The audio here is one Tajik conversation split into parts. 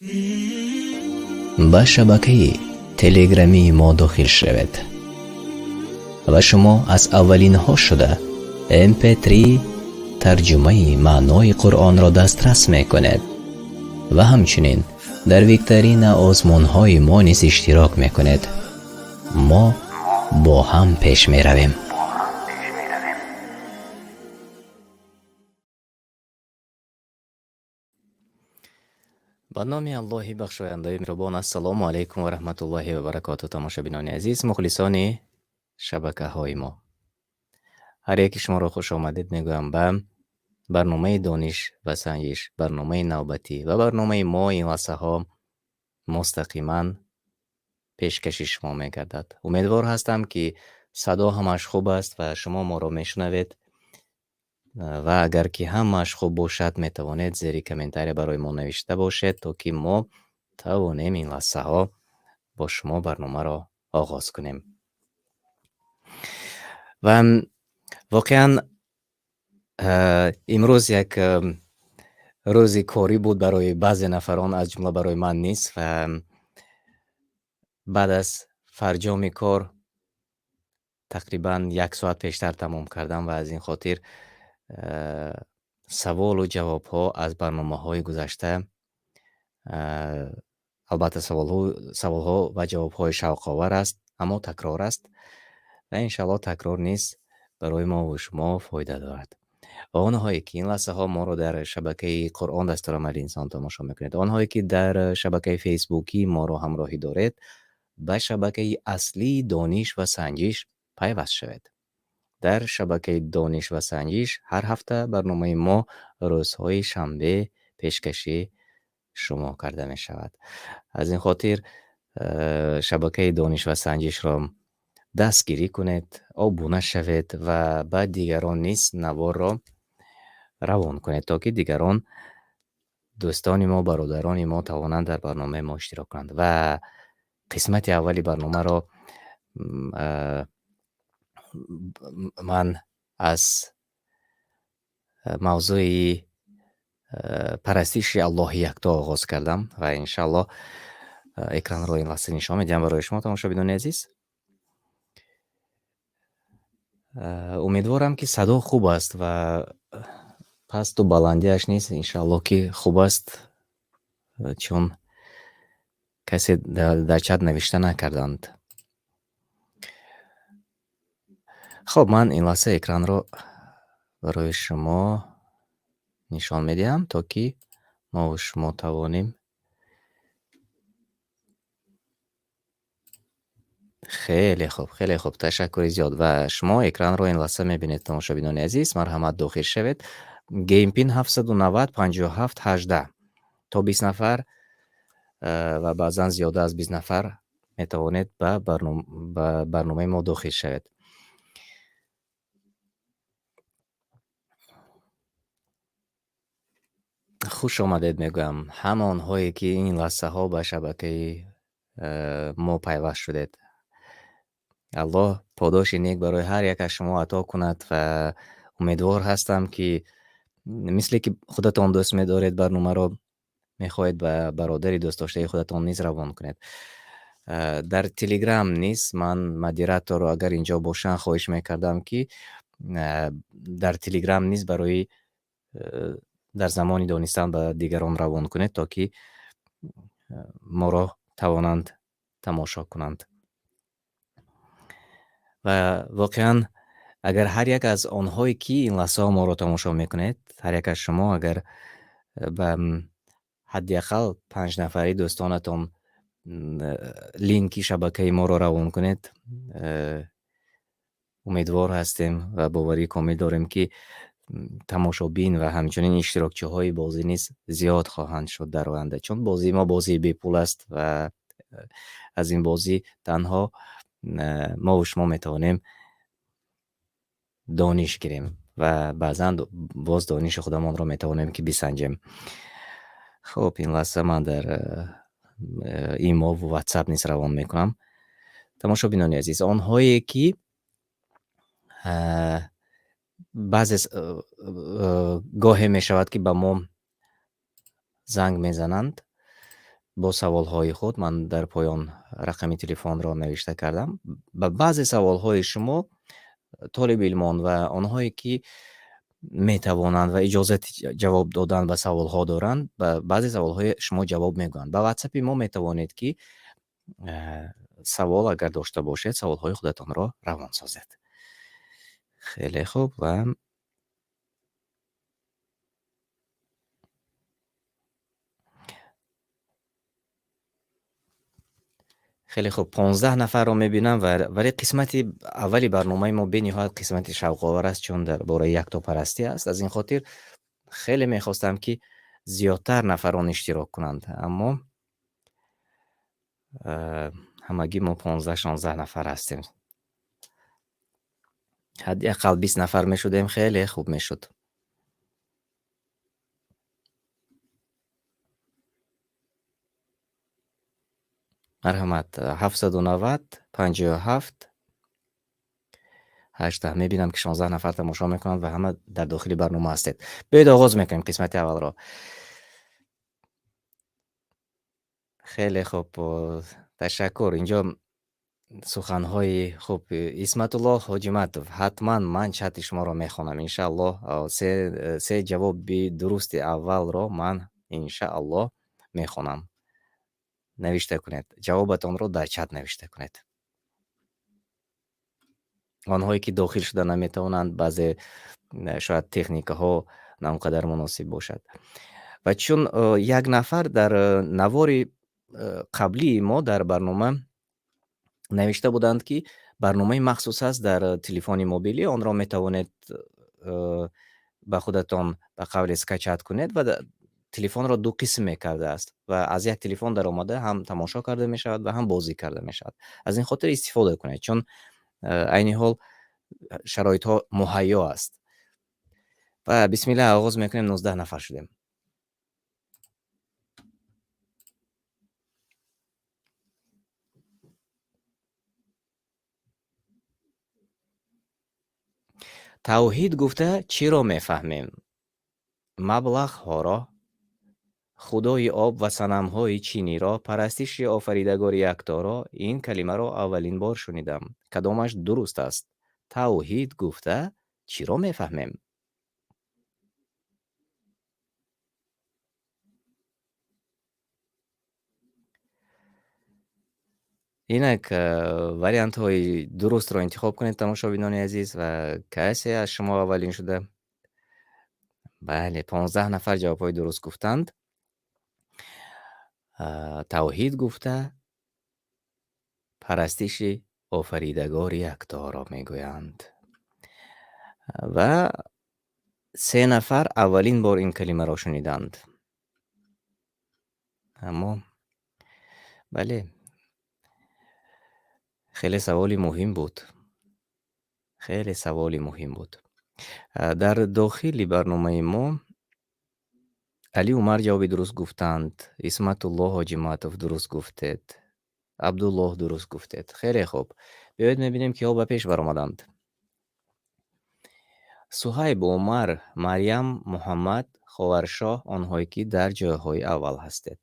Ба шабакаи телеграмии мо дохил шавед ва шумо аз аввалинҳо шуда mp3 тарҷумаи маънои Қуръонро дастрас мекунед ва ҳамчунин дар викторина озмунҳои мо низ иштирок мекунед. Мо бо ҳам пеш меравем. Ба номи Аллоҳи бахшояндаи меҳрубон. Ассалому алайкум ва раҳматуллоҳи ва баракоту. Тамошобинони азиз, мухлисони шабакаҳои мо. Ҳар яки шуморо хуш омадед мегӯям ба барномаи Дониш ва санҷиш, барномаи навбатӣ ва барномаи мо ин лаҳзаҳо мустақиман пешкаши шумо мегардад. Умедвор ҳастам, ки садо ҳамаш хуб аст ва шумо моро мешунавед. Ва агар ки ҳамааш хуб бошад, метавонед зери комментария барои мо навишта бошед, то ки мо тавонем ин лаҳзаҳо бо шумо барномаро оғоз кунем. Ва воқеан имрӯз як рӯзи корӣ буд барои баъзе нафарон, аз ҷумла барои ман низ, ва баъд аз фарҷоми кор тақрибан як соат пештар тамом кардам ва аз ин хотир саволу ҷавобҳо аз барномаҳои гузашта, албатта, саволҳо ва ҷавобҳои шавқовар аст, аммо такрор аст ва иншаллоҳ такрор низ барои мо ва шумо фоида дорад. Ва онҳое ки ин лаҳзаҳо моро дар шабакаи Қуръон дастурамали инсон тамошо мекунед, онҳое ки дар шабакаи фейсбукӣ моро ҳамроҳӣ доред, ба шабакаи аслии Дониш ва санҷиш пайваст шавед. Дар шабакаи Дониш ва санҷиш ҳар ҳафта барномаи мо рӯзҳои шанбе пешкаши шумо карда мешавад. Аз ин хотир шабакаи Дониш ва санҷишро дастгирӣ кунед, обуна шавед ва ба дигарон низ наворро равон кунед, то ки дигарон, дӯстони мо, бародарони мо тавонанд дар барномаи мо иштирок кунанд. Ва қисмати аввали барномаро ман аз мавзӯи парастиши Аллоҳи якто оғоз кардам ва иншааллоҳ экранро ин лаҳза нишон медиҳам барои шумо, тамошобинони азиз. Умедворам, ки садо хуб аст ва пасту баландиаш низ иншааллоҳ ки хуб аст, чун касе дар чат навишта накарданд. Хоб, ман ин лаҳза экранро барои шумо нишон медиҳам, то ки мо шумо тавонем. Хеле хуб, хеле хуб, ташаккури зиёд. Ва шумо экранро ин лаҳза мебинед, тамошобинони азиз, марҳамат, дохил шавед. Геймпин 790 57 18. То 20 нафар ва баъзан зиёда аз 20 нафар метавонед ба барномаи мо дохил шавед. Хуш омадед мегӯям ҳама онҳое ки ин лаҳзаҳо ба шабакаи мо пайваст шудед. Аллоҳ подоши нек барои ҳар як аз шумо ато кунад ва умедвор ҳастам, ки мисле ки худатон дӯст медоред барномаро, мехоҳед ба бародари дӯстдоштаи худатон низ равон кунед. Дар Телеграм низ ман модераторро, агар инҷо бошанд, хоҳиш мекардам, ки дар Телеграм низ барои дар замони донистан ба дигарон равон кунед, то ки моро тавонанд тамошо кунанд. Ва воқеан агар ҳар як аз онҳое ки ин лаҳзаҳо моро тамошо мекунед, ҳар як аз шумо агар ба ҳадди ақал панҷ нафари дӯстонатон линки шабакаи моро равон кунед, умедвор ҳастем ва боварии комил дорем, ки тамошобин ва ҳамчунин иштирокчиҳои бозӣ низ зиёд хоҳанд шуд дар оянда, чун бозии мо бозии бепул аст ва аз ин бозӣ танҳо мову шумо метавонем дониш гирем ва баъзан боз дониши худамонро метавонем ки бисанҷем. Хуб, ин лаҳза ман дар имо ва WhatsApp низ равон мекунам. Тамошобинони азиз, онҳое ки баъзе гоҳе мешавад, ки ба мо занг мезананд. Бо саволҳои худ ман дар поён рақами телефонро навишта кардам. Ба баъзе саволҳои шумо толибилмон ва онҳое ки метавонанд ва иҷозати ҷавоб додан ба саволҳо доранд, ба баъзе саволҳои шумо ҷавоб мегӯянд. Ба WhatsApp-и мо метавонед ки савол агар дошта бошед, саволҳои худатонро равон созед. Хеле хуб ва хеле хуб, 15 нафарро мебинам ва вале қисмати аввали барномаи мо бениҳоят қисмати шавқовар аст, чун дар бораи яктопарастӣ аст. Аз ин хотир хеле мехостам, ки зиёдтар нафарон иштирок кунанд, аммо ҳамагӣ мо 15-16 нафар ҳастем. Ҳадди ақал 20 нафар мешудем, хеле хуб мешуд. Марҳамат, 790 57 18. Мебинам, ки 16 нафар тамошо мекунанд ва ҳама дар дохили барнома ҳастед. Биёед оғоз мекунем қисмати аввалро. Хеле хуб, ташаккур. Инҷо суханҳои хуб. Исматуллоҳ Ҳоҷиматов, ҳатман ман чати шуморо мехонам, иншааллоҳ. Се ҷавоби дурусти аввалро ман иншааллоҳ мехонам. Навишта кунед. Ҷавобатонро дар чат навишта кунед. Онҳое ки дохил шуда наметавонанд, баъзе шояд техникаҳо на он қадар муносиб бошад. Ва чун як нафар дар навори қаблии мо дар барнома навишта буданд, ки барномаи махсус аст дар телефони мобилӣ, онро метавонед ба худатон ба қавле скачать кунед ва телефонро ду қисм мекардааст ва аз як телефон даромада ҳам тамошо карда мешавад ва ҳам бозӣ карда мешавад. Аз ин хотир истифода кунед, чун айни ҳол шароитҳо муҳайё аст. Ва бисмиллаҳ оғоз мекунем, 19 нафар шудем. Тавҳид гуфта чиро мефаҳмем? Маблағҳоро, худои об ва санамҳои чиниро, парастиши офаридагори якторо. Ин калимаро аввалин бор шунидам. Кадомаш дуруст аст? Тавҳид гуфта чиро мефаҳмем? Инак вариантҳои дурустро интихоб кунед, тамошобинони азиз, ва касе аз шумо аввалин шуда. Бале, 15 нафар ҷавобҳои дуруст гуфтанд. Тавҳид гуфта парастиши офаридагори якторо мегӯянд. Ва 3 нафар аввалин бор ин калимаро шуниданд. Аммо бале, хеле саволи муҳим буд. Хеле саволи муҳим буд. Дар дохили барномаи мо Али Умар ҷавоби дуруст гуфтанд, Исматуллоҳ Ҳоҷиматов дуруст гуфтед, Абдуллоҳ дуруст гуфтед. Хеле хуб. Биёед мебинем, киҳо ба пеш баромаданд. Суҳайб, Умар, Марьям, Муҳаммад, Ховаршоҳ, онҳое ки дар ҷойҳои аввал ҳастед.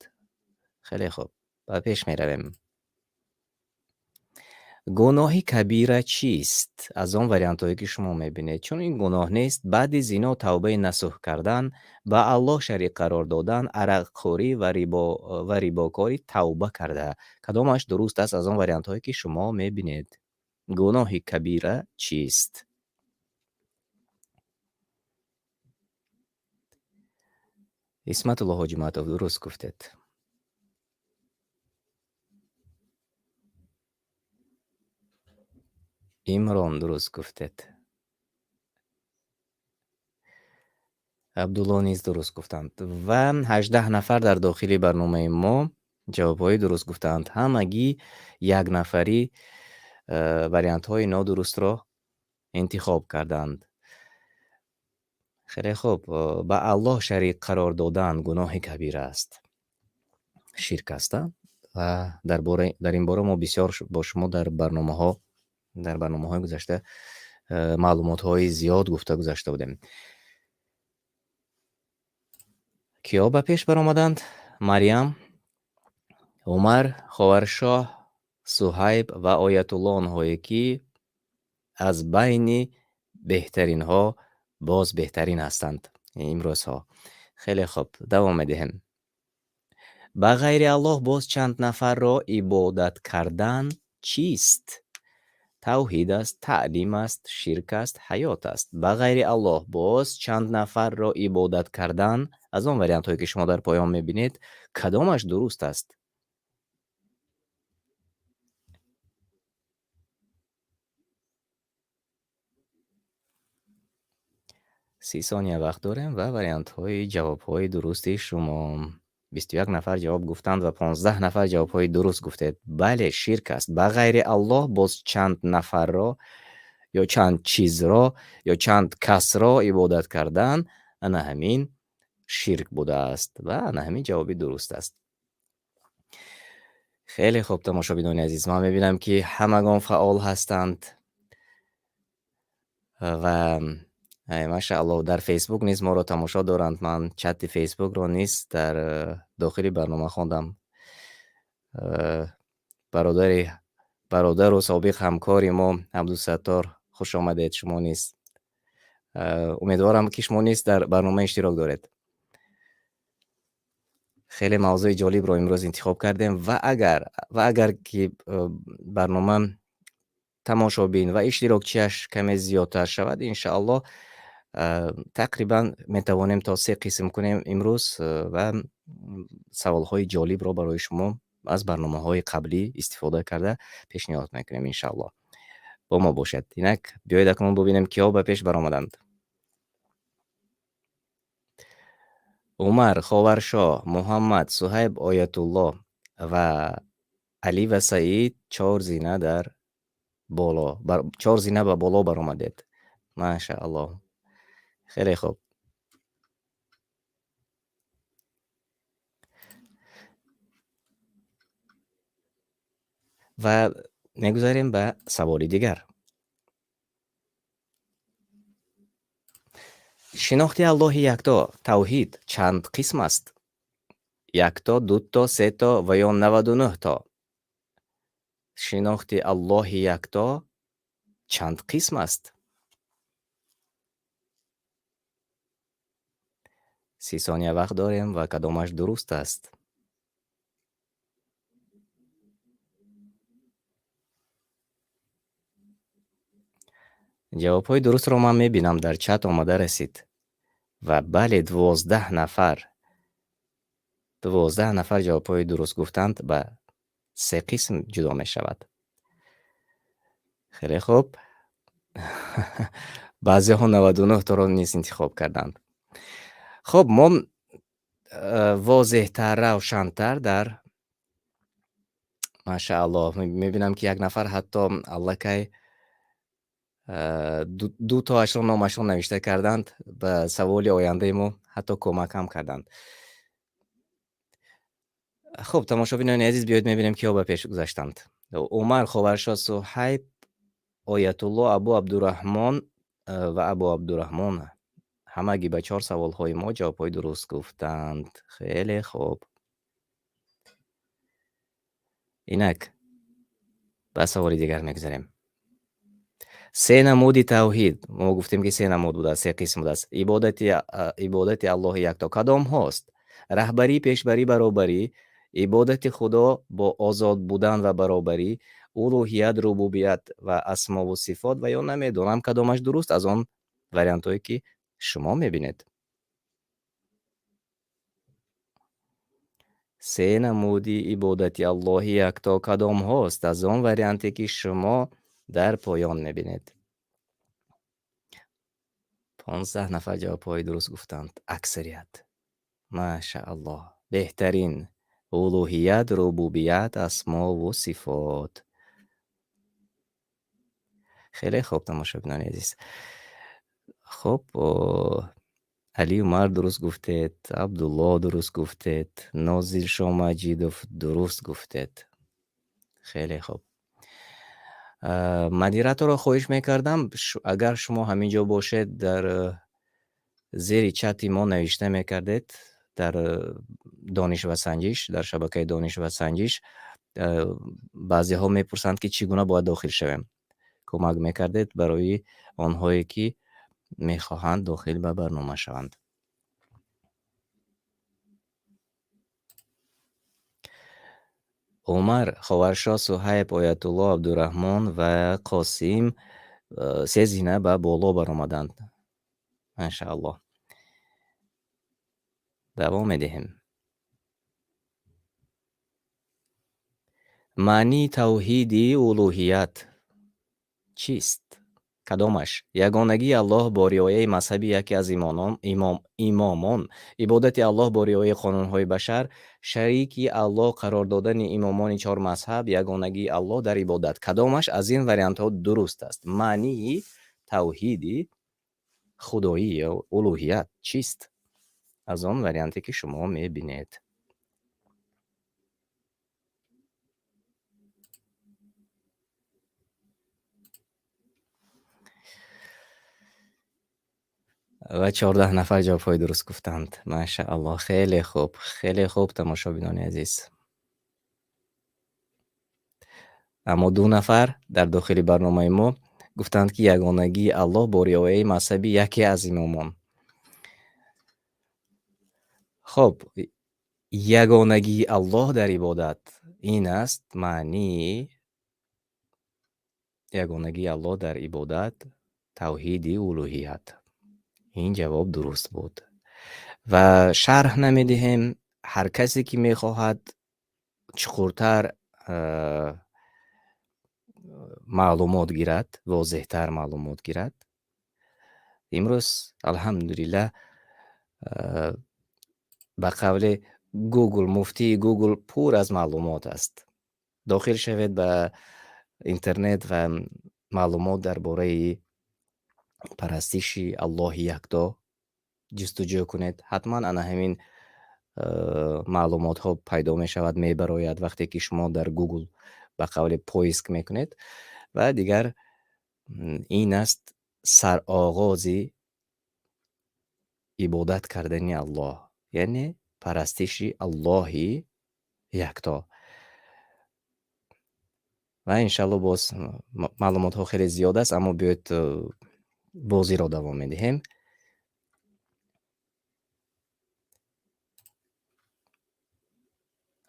Хеле хуб. Ба пеш меравем. Гуноҳи кабира чист? Аз он вариантҳое ки шумо мебинед. Чун ин гуноҳ нест, баъди зино тавбаи насӯҳ кардан, ба Аллоҳ шарик қарор додан, арақхӯрӣ ва рибокорӣ тавба карда. Кадомаш дуруст аст аз он вариантҳое ки шумо мебинед? Гуноҳи кабира чист? Исматулло Ҳоҷиматов дуруст гуфтед. Имрон дуруст гуфтед. Абдулло низ дуруст гуфтанд. Ва 18 нафар дар дохили барномаи мо ҷавобҳои дуруст гуфтанд. Ҳамагӣ як нафари вариантҳои нодурустро интихоб карданд. Хеле хуб, ба Аллоҳ шарик қарор додан гуноҳи кабира аст. Ширк аст, а? Ва дар ин бора мо бисёр бо шумо дар барномаҳои гузашта маълумотҳои зиёд гуфта гузашта будем. Киё ба пеш баромаданд? Марьям, Умар, Ховаршоҳ, Суҳайб ва Оятулло, онҳое ки аз байни беҳтаринҳо боз беҳтарин ҳастанд имрӯзҳо. Хеле хуб, давом медиҳем. Ба ғайри Аллоҳ боз чанд нафарро ибодат кардан чист? Тавҳид аст, таълим аст, ширк аст, ҳаёт аст. Ба ғайри Аллоҳ боз чанд нафарро ибодат кардан, аз он вариантҳое ки шумо дар поён мебинед, кадомаш дуруст аст? 30 сония вақт дорем ва вариантҳои ҷавобҳои дурусти шумо. 21 нафар ҷавоб гуфтанд ва 15 нафар ҷавобҳои дуруст гуфтед. Бале, ширк аст. Ба ғайри Аллоҳ боз чанд нафарро ё чанд чизро ё чанд касро ибодат кардан, ана ҳамин ширк будааст ва ана ҳамин ҷавоби дуруст аст. Хеле хуб, тамошобинони азиз, ман мебинам, ки ҳамагон фаъол ҳастанд ва машааллоҳ, дар Facebook низ моро тамошо доранд. Ман чати Facebookро низ дар дохили барнома хондам. Бародару собиқ ҳамкори мо Абдусаттор, хуш омадед шумо низ. Умедворам, ки шумо низ дар барнома иштирок доред. Хеле мавзӯи ҷолибро имрӯз интихоб кардем ва агар ки барнома тамошобин ва иштирокчиаш каме зиёдтар шавад, иншааллоҳ, тақрибан метавонем то се қисм кунем имрӯз ва саволҳои ҷолибро барои шумо аз барномаҳои қаблӣ истифода карда пешниҳод мекунем, иншааллоҳ. Бо мо бошед. Инак, биёед акнун бубинем, киҳо ба пеш баромаданд. Умар, Ховаршоҳ, Муҳаммад, Суҳайб, Оятулло ва Али ва Саид чор зина дар боло, чор зина ба боло баромадед. Машааллоҳ. Хеле хуб. Ва мегузарем ба саволи дигар. Шинохти Аллоҳи якто, тавҳид, чанд қисм аст? Якто, дуто, сето ва ё 99 то? Шинохти Аллоҳи якто чанд қисм аст? 30 сония вақт дорем ва кадомаш дуруст аст? Ҷавобҳои дурустро ман мебинам, дар чат омада расид. Ва бале, 12 нафар. 12 нафар ҷавобҳои дуруст гуфтанд, ба се қисм ҷудо мешавад. Хеле хуб. Баъзеҳо 99 торо низ интихоб карданд. Хуб, мо возеҳтар, равшантар дар, машааллоҳ, мебинам, ки як нафар ҳатто аллакай ду тоашро номашро навишта карданд, ба саволи ояндаи мо ҳатто кӯмак ҳам карданд. Хуб, тамошобинони азиз, биёед мебинем, киҳо ба пеш гузаштанд. Умар, Ховаршо, Суҳайб, Оятулло, Абу Абдураҳмон ва Абу Абдураҳмон ҳамагӣ ба чор саволҳои мо ҷавобҳои дуруст гуфтанд. Хеле хуб. Инак ба саволи дигар мегузарем. Се намуди тавҳид, мо гуфтем, ки се намуд будааст, се қисм будааст. Ибодати Аллоҳи якто кадомҳост? Раҳбарӣ, пешбарӣ, баробарӣ, ибодати Худо бо озод будан ва баробарӣ, улуҳият, рубубият ва асмову сифот ва ё намедонам кадомаш дуруст аз он вариантҳое ки шумо мебинед. Се намуди ибодати Аллоҳи якто кадомҳост аз он варианте ки шумо дар поён мебинед? 15 нафар ҷавобҳои дуруст гуфтанд. Аксарият. Машааллоҳ. Беҳтарин. Улуҳият, рубубият, асмову сифот. Хеле хуб, тамошобинони азиз. Хуб, Али Умар дуруст гуфтед, Абдулло дуруст гуфтед, Нозиршо Маҷидов дуруст гуфтед. Хеле хуб. Модераторро хоҳиш мекардам, агар шумо ҳамин ҷо бошед, дар зери чати мо навишта мекардед, дар Дониш ва санҷиш, дар шабакаи Дониш ва санҷиш баъзеҳо мепурсанд, ки чӣ гуна бояд дохил шавем. Кӯмак мекардед барои онҳое, ки мехоҳанд дохил ба барнома шаванд. Умар, Ховаршо, Суҳайб, Оятулло, Абдураҳмон ва Қосим се зина ба боло баромаданд. Машааллоҳ. Давом медиҳем. Маънии тавҳиди улуҳият чист? Кадомаш? Ягонагии Аллоҳ бо риояи мазҳаби яке аз имомон, ибодати Аллоҳ бо риояи қонунҳои башар, шарики Аллоҳ қарор додани имомони чор мазҳаб, ягонагии Аллоҳ дар ибодат. Кадомаш аз ин вариантҳо дуруст аст? Маънии тавҳиди худоӣ ё улуҳият чист? Аз он варианте, ки шумо мебинед. Ва 14 нафар ҷавобҳои дуруст гуфтанд. Машааллоҳ, хеле хуб, хеле хуб, тамошобинони азиз. Аммо 2 нафар дар дохили барномаи мо гуфтанд, ки ягонагии Аллоҳ бо риояи мазҳаби яке аз имомон. Хоб, ягонагии Аллоҳ дар ибодат ин аст маънии ягонагии Аллоҳ дар ибодат, тавҳиди улуҳият. Ин ҷавоб дуруст буд. Ва шарҳ намедиҳем. Ҳар касе ки мехоҳад чуқуртар маълумот гирад, возеҳтар маълумот гирад. Имрӯз алҳамдулиллаҳ, ба қавли Google, муфтии Google пур аз маълумот аст. Дохил шавед ба интернет ва маълумот дар бораи парастиши Аллоҳи якто ҷустуҷӯ кунед. Ҳатман ана ҳамин маълумотҳо пайдо мешавад, мебарояд вақте ки шумо дар Google ба қавли поиск мекунед. Ва дигар ин аст сарогози ибодат кардани Аллоҳ, яъне парастиши Аллоҳи якто. Ва иншаллоҳ боз маълумотҳо хеле зиёд аст, аммо биёед бозиро давом медиҳем.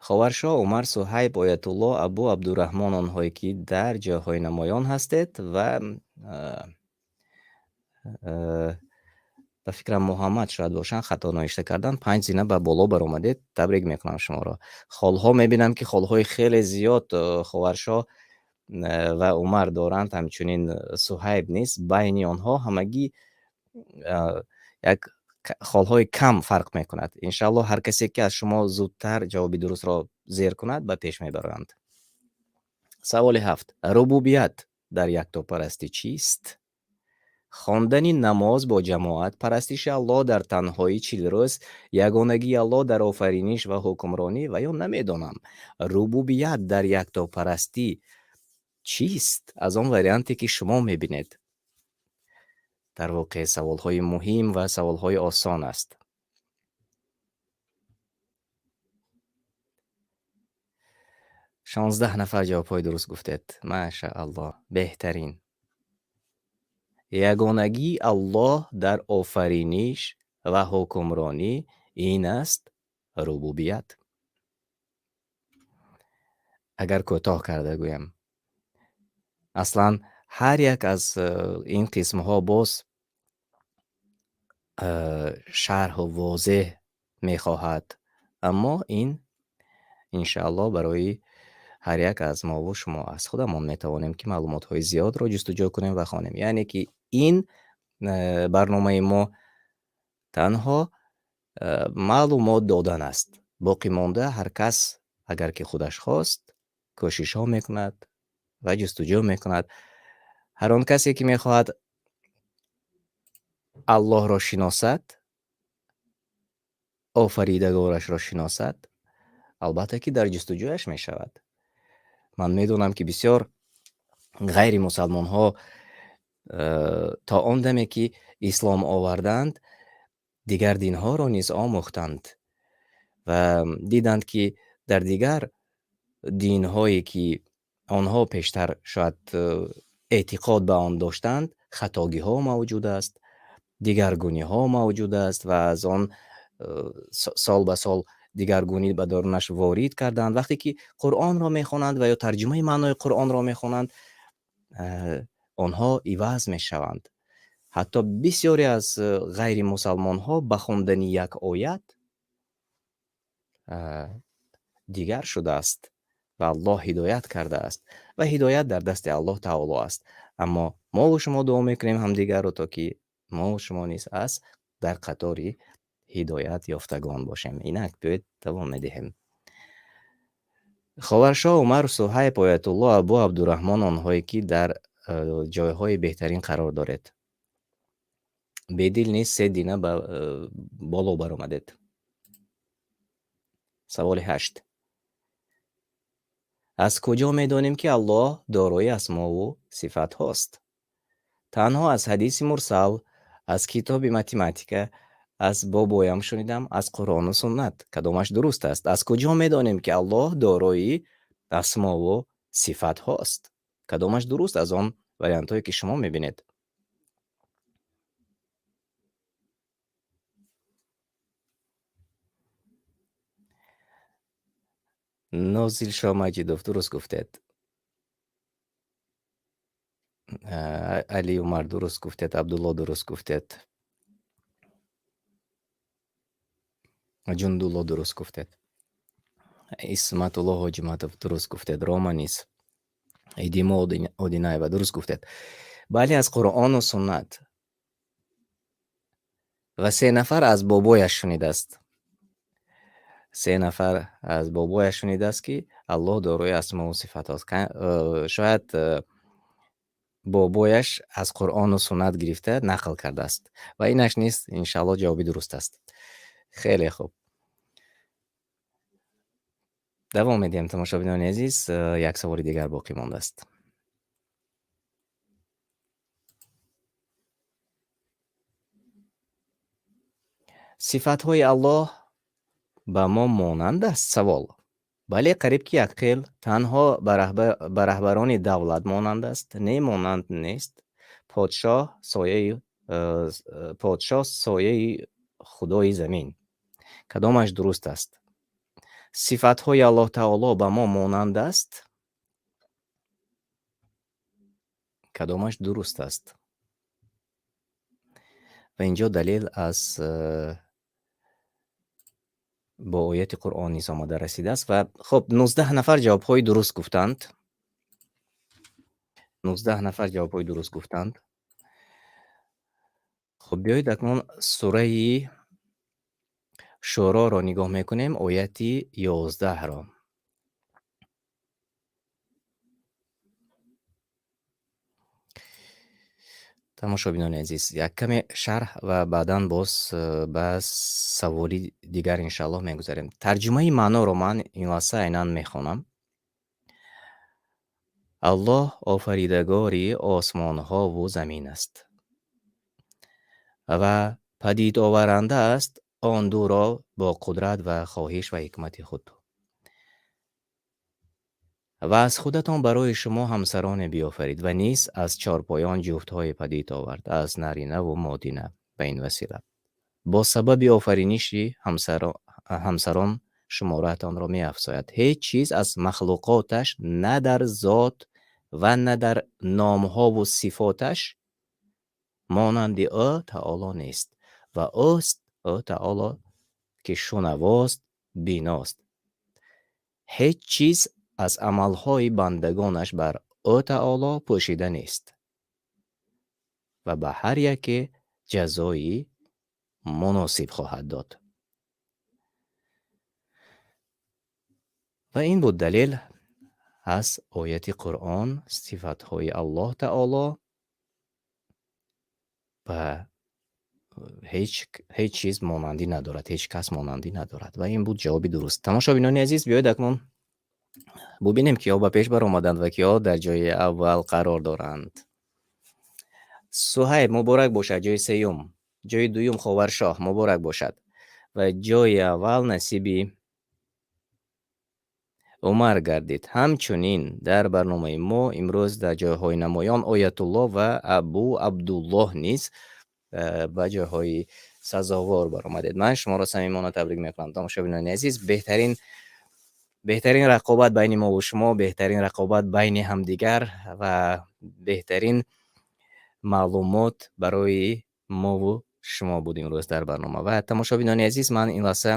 Ховаршо, Умар, Суҳайб, Оятулло, Абу Абдураҳмон, онҳое ки дар ҷойҳои намоён ҳастед ва ба фикрам Муҳаммад шояд бошанд, хато навишта кардан, 5 зина ба боло баромадед. Табрик мекунам шуморо. Холҳо мебинам ки холҳои хеле зиёд Ховаршо ва Умар доранд, ҳамчунин Суҳайб низ. Байни онҳо ҳамагӣ як холҳои кам фарқ мекунад. Иншааллоҳ ҳар касе ки аз шумо зудтар ҷавоби дурустро зер кунад, ба пеш мебаранд. Саволи 7. Рубубият дар яктопарастӣ чист? Хондани намоз бо ҷамоат, парастиши Аллоҳ дар танҳои 40 рӯз, ягонагии Аллоҳ дар офариниш ва ҳукмронӣ ва ё намедонам. Рубубият дар яктопарастӣ чист? Аз он варианте ки шумо мебинед. Дар воқеъ саволҳои муҳим ва саволҳои осон аст. 16 нафар ҷавобҳои дуруст гуфтед. Машааллоҳ, беҳтарин. Ягонагии Аллоҳ дар офариниш ва ҳукмронӣ ин аст рубубият. Агар кӯтоҳ карда гӯям, аслан ҳар як аз ин қисмҳо боз шарҳу возеҳ мехоҳад, аммо ин иншааллоҳ барои ҳар як аз мову шумо аз худамон метавонем ки маълумотҳои зиёдро ҷустуҷӯ кунем ва хонем. Яъне ки ин барномаи мо танҳо маълумот додан аст. Боқӣ монда ҳар кас агар ки худаш хост кӯшишҳо мекунад ва ҷустуҷӯ мекунад. Ҳар он касе ки мехоҳад Аллоҳро шиносад, офаридагорашро шиносад, албатта ки дар ҷустуҷӯяш мешавад. Ман медонам ки бисёр ғайримусалмонҳо то он даме ки ислом оварданд, дигар динҳоро низ омӯхтанд Ва диданд, ки дар дигар динҳое, ки онҳо пештар шояд эътиқод ба он доштанд, хатогиҳо мавҷуд аст, дигаргуниҳо мавҷуд аст ва аз он сол ба сол дигаргунӣ ба дорунаш ворид карданд. Вақте ки Қуръонро мехонанд ва ё тарҷумаи маънои Қуръонро мехонанд, онҳо иваз мешаванд. Ҳатто бисёре аз ғайримусалмонҳо ба хондани як оят дигар шудааст ва Аллоҳ ҳидоят кардааст ва ҳидоят дар дасти Аллоҳ Таоло аст. Аммо мо ва шумо дуо мекунем ҳамдигарро, то ки мо ва шумо низ аз дар қатори ҳидоят ёфтагон бошем. Инак биёед давом медиҳем. Ховаршоҳ, Умар, Суҳайб, Оятуллоҳ, Абу Абдураҳмон, онҳое ки дар ҷойҳои беҳтарин қарор доред. Бедил низ се дина ба боло баромадед. Саволи 8. Аз куҷо медонем, ки Аллоҳ дорои асмову сифатҳост? Танҳо аз ҳадиси мурсал, аз китоби математика, аз бобоям шунидам, аз Қуръону суннат. Кадомаш дуруст аст? Аз куҷо медонем, ки Аллоҳ дорои асмову сифатҳост? Кадомаш дуруст аз он вариантҳое, ки шумо мебинед? Нозилшо Маҷидов, дуруст гуфтед. Али Умар, дуруст гуфтед. Абдулло, дуруст гуфтед. Ҷундулло, дуруст гуфтед. Исматулло Ҳоҷиматов, дуруст гуфтед. Рома низ. Идимо Одинаева, дуруст гуфтед. Бале, аз Қуръону суннат. Ва се нафар аз бобояш шунидааст. Се нафар аз бобояш шунидааст, ки Аллоҳ дорои асмову сифатҳост. Шояд бобояш аз Қуръону суннат гирифта нақл кардааст. Ва инаш низ иншааллоҳ ҷавоби дуруст аст. Хеле хуб. Давом медиҳем, тамошобинони азиз, як саволи дигар боқӣ мондааст. Сифатҳои Аллоҳ ба мо монанд аст? Савол. Бале, қариб ки як хел, танҳо ба раҳбарони давлат монанд аст, не, монанд нест. Подшоҳ сояи Худои замин. Кадомаш дуруст аст? Сифатҳои Аллоҳ Таоло ба мо монанд аст? Кадомаш дуруст аст? Ва инҷо далел аз бо ояти Қуръон низ омада расидааст. Ва хоб, 19 нафар ҷавобҳои дуруст гуфтанд. 19 нафар ҷавобҳои дуруст гуфтанд. Хоб, биёед акнун сураи Шӯроро нигоҳ мекунем, ояти 11-ро. Тамошобинони азиз, як каме шарҳ ва баъдан боз ба саволи дигар иншааллоҳ мегузарем. Тарҷумаи маъноро ман ин лаҳза айнан мехонам. Аллоҳ офаридагори осмонҳову замин аст ва падидоваранда аст он дуро бо қудрат ва хоҳиш ва ҳикмати худ. Ва аз худатон барои шумо ҳамсароне биёфарид ва низ аз чорпоён ҷуфтҳое падид овард, аз наринаву модина ба ин васила. Бо сабаби офариниши ҳамсарон шумораатонро меафзояд. Ҳеҷ чиз аз махлуқоташ на дар зот ва на дар номҳову сифоташ монанди ӯ Таоло нест. Ва ӯст ӯ Таоло, ки шунавост, биност. Ҳеҷ чиз аз амалҳои бандагонаш бар ӯ Таоло пӯшида нест ва ба ҳар яке ҷазои муносиб хоҳад дод. Ва ин буд далел аз ояти Қуръон, сифатҳои Аллоҳ Таоло ба ҳеҷ чиз монандӣ надорад, ҳеҷ кас монандӣ надорад. Ва ин буд ҷавоби дуруст. Тамошобинони азиз, биёед акнун бубинем, киҳо ба пеш баромаданд ва киҳо дар ҷои аввал қарор доранд. Суҳайб, муборак бошад, ҷои сеюм, ҷои дуюм Ховаршоҳ, муборак бошад ва ҷои аввал насиби Умар гардид. Ҳамчунин дар барномаи мо имрӯз дар ҷойҳои намоён Оятуллоҳ ва Абу Абдуллоҳ низ ба ҷойҳои сазовор баромадед. Ман шуморо самимона табрик мекунам, тамошобинони азиз. Беҳтарин беҳтарин рақобат байни мо ва шумо, беҳтарин рақобат байни ҳамдигар ва беҳтарин маълумот барои мову шумо буд имрӯз дар барнома. Ва тамошобинони азиз, ман ин лаҳза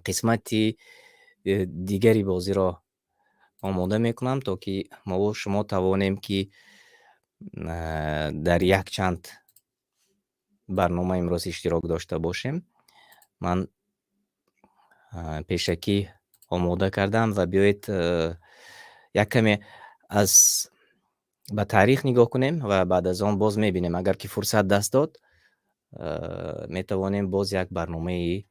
қисмати дигари бозиро омода мекунам, то ки мову шумо тавонем, ки дар якчанд барнома имрӯз иштирок дошта бошем. Ман пешакӣ омода кардам ва биёед, як каме аз ба таърих нигоҳ кунем ва баъд аз он боз мебинем. Агар ки фурсат даст дод, метавонем боз як барномаи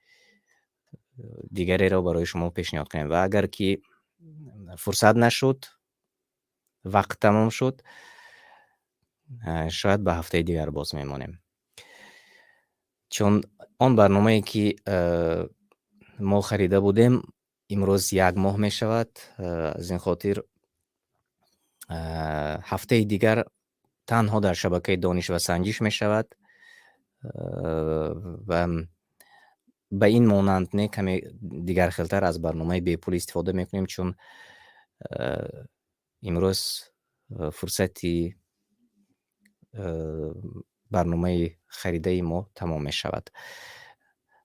дигареро барои шумо пешниҳод кунем ва агар ки фурсат нашуд, вақт тамом шуд, шояд ба ҳафтаи дигар боз мемонем. Чун он барномае ки мо харида будем, имрӯз як моҳ мешавад, аз ин хотир ҳафтаи дигар танҳо дар шабакаи дониш ва санҷиш мешавад ва ба ин монанд не, каме дигархелтар аз барномаи бепул истифода мекунем, чун имрӯз фурсати барномаи харидаи мо тамом мешавад.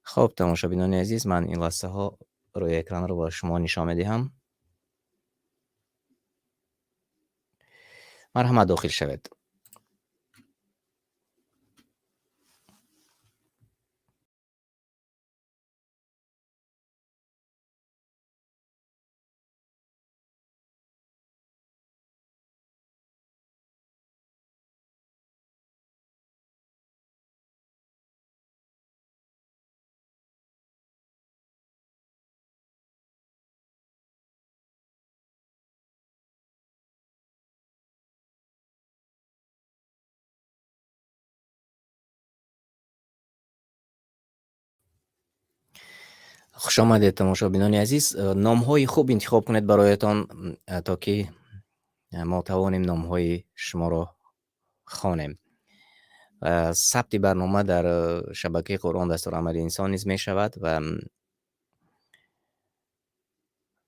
Хоб, тамошобинони азиз, ман ин лаҳзаҳо рӯи экранро ба шумо нишон медиҳам. Марҳамат, дохил шавед. Хуш омадед, тамошобинони азиз. Номҳои хуб интихоб кунед бароятон, то ки мо тавонем номҳои шуморо хонем. Сабти барнома дар шабакаи Қуръон дастурамали инсон низ мешавад ва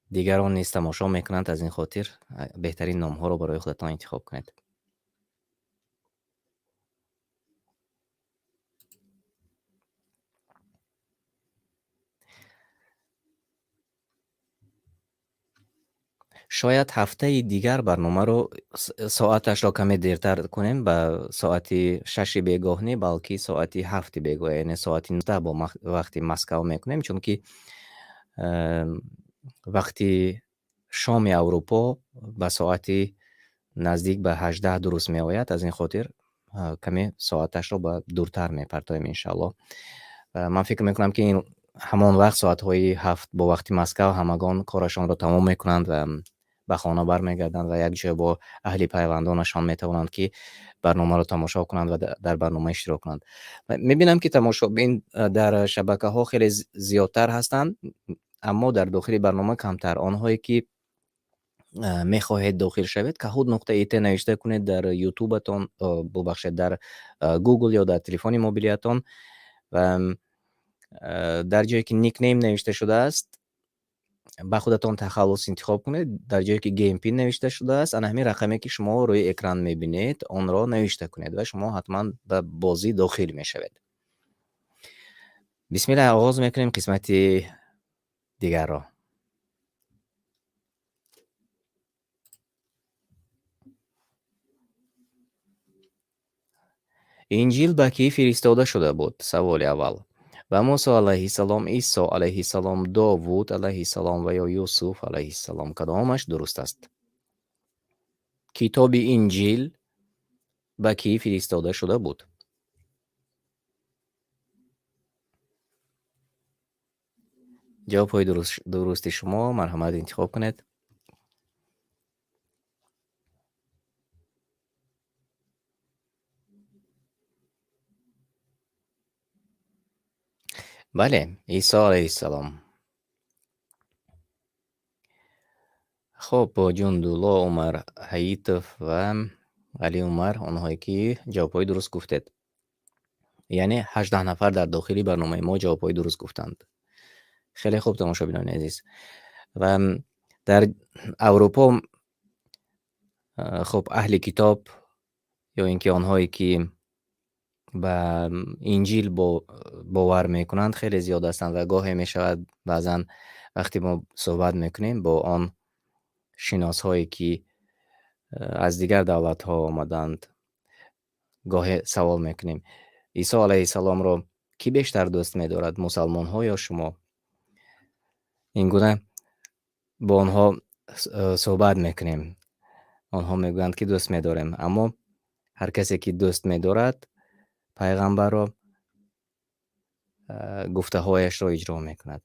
дигарон низ тамошо мекунанд. Аз ин хотир беҳтарин номҳоро барои худатон интихоб кунед. Шояд ҳафтаи дигар барномаро соаташро каме дертар кунем, ба соати 6 бегоҳ не, балки соати 7 бегоҳ, яъне соати 19 бо вақти Москва мекунем, чунки вақти шоми Аврупо ба соати наздик ба 18 дуруст меояд. Аз ин хотир каме соаташро ба дуртар мепартоем, иншааллоҳ. Ман фикр мекунам, ки ин ҳамон вақт соатҳои 7 бо вақти Москва ҳамагон корашонро тамом мекунанд ва ба хона бармегарданд ва якҷоя бо аҳли пайвандонашон метавонанд, ки барномаро тамошо кунанд ва дар барнома иштирок кунанд. Мебинам, ки тамошобин дар шабакаҳо хеле зиёдтар ҳастанд, аммо дар дохили барнома камтар. Онҳое ки мехоҳед дохил шавед, kahoot.it навишта кунед дар ютубатон, бубахшед, дар Google ё дар телефони мобилиятон ва дар ҷое ки nickname навишта шудааст, ба худатон тахаллус интихоб кунед. Дар ҷое ки game pin навишта шудааст, ана ҳамин рақаме ки шумо рӯи экран мебинед, онро навишта кунед ва шумо ҳатман ба бозӣ дохил мешавед. Бисмиллаҳ, оғоз мекунем қисмати дигарро. Инҷил ба кӣ фиристода шуда буд? Саволи аввал. Ба Мусо алайҳиссалом, Исо алайҳиссалом, Довуд алайҳиссалом ва ё Юсуф алайҳиссалом, кадомаш дуруст аст? Китоби Инҷил ба кӣ фиристода шуда буд? Ҷавобҳои дурусти шумо марҳамат интихоб кунед. Бале, Исо алайҳиссалом. Хоб, Ҷундулло, Умар Ҳаитов ва Али Умар, онҳое ки ҷавобҳои дуруст гуфтед. Яъне 18 нафар дар дохили барномаи мо ҷавобҳои дуруст гуфтанд. Хеле хуб, тамошобинони азиз. Ва дар Аврупо, хуб, аҳли китоб ё ин ки онҳое ки ба Инҷил бовар мекунанд, хеле зиёд ҳастанд ва гоҳе мешавад баъзан вақте мо суҳбат мекунем бо он шиносҳое ки аз дигар давлатҳо омадаанд, гоҳе савол мекунем: Исо алайҳиссаломро кӣ бештар дӯст медорад, мусалмонҳо ё шумо? Ин гуна бо онҳо суҳбат мекунем. Онҳо мегӯянд, ки дӯст медорем, аммо ҳар касе ки дӯст медорад пайғамбарро, гуфтаҳояшро иҷро мекунад.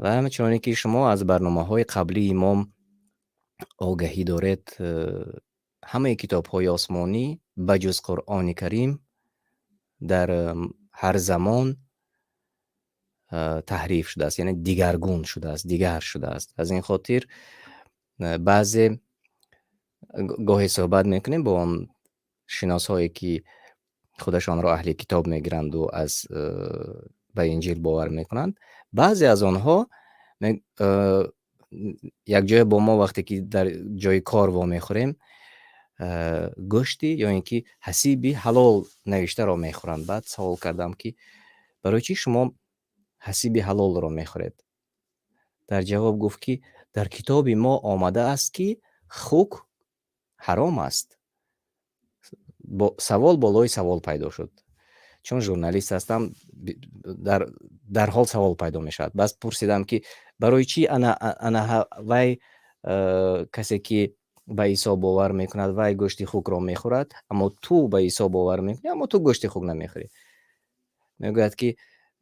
Ва ҳамчуноне ки шумо аз барномаҳои қаблии мо огаҳӣ доред, ҳамаи китобҳои осмонӣ ба ҷуз Қуръони Карим дар ҳар замон таҳриф шудааст, яъне дигаргун шудааст, дигар шудааст. Аз ин хотир баъзе гоҳе суҳбат мекунем бо он шиносҳое ки худашонро аҳли китоб мегиранду аз ба Инҷил бовар мекунанд. Баъзе аз онҳо якҷоя бо мо вақте ки дар ҷои кор вомехӯрем, гӯшти ё ин ки ҳасиби ҳалол навиштаро мехӯранд. Баъд савол кардам, ки барои чӣ шумо ҳасиби ҳалолро мехӯред? Дар ҷавоб гуфт, ки дар китоби мо омадааст, ки хук ҳаром аст. Савол болои савол пайдо шуд. Чун журналист ҳастам, дарҳол савол пайдо мешавад. Бас пурсидам, ки барои чӣ ана вай, касе ки ба Исо бовар мекунад, вай гӯшти хукро мехӯрад, аммо ту ба Исо бовар мекунӣ, аммо ту гӯшти хук намехӯрӣ. Мегӯяд, ки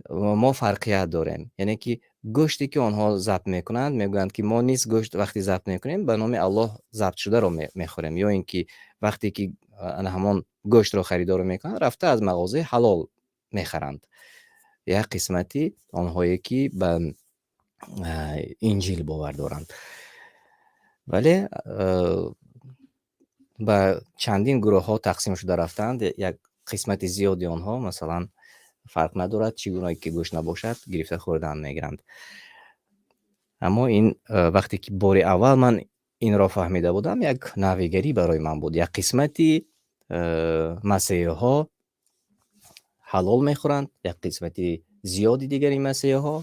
мо фарқият дорем. Яъне ки гӯште ки онҳо забт мекунанд, мегӯянд, ки мо низ гӯшт вақте забт мекунем, ба номи Аллоҳ забт шударо мехӯрем. Ё ин ки вақте ки ана ҳамон гӯштро харидорӣ мекунанд, рафта аз мағозаи ҳалол мехаранд. Як қисмати онҳое ки ба Инҷил бовар доранд. Вале ба чандин гурӯҳҳо тақсим шуда рафтаанд. Як қисмати зиёди онҳо, масалан, фарқ надорад, чӣ гуна ки гӯшт набошад, гирифта хӯрдан мегиранд. Аммо ин вақте ки бори аввал ман инро фаҳмида будам, як навигарӣ барои ман буд. Як қисмати масеҳиҳо ҳалол мехӯранд, як қисмати зиёди дигари масеҳиҳо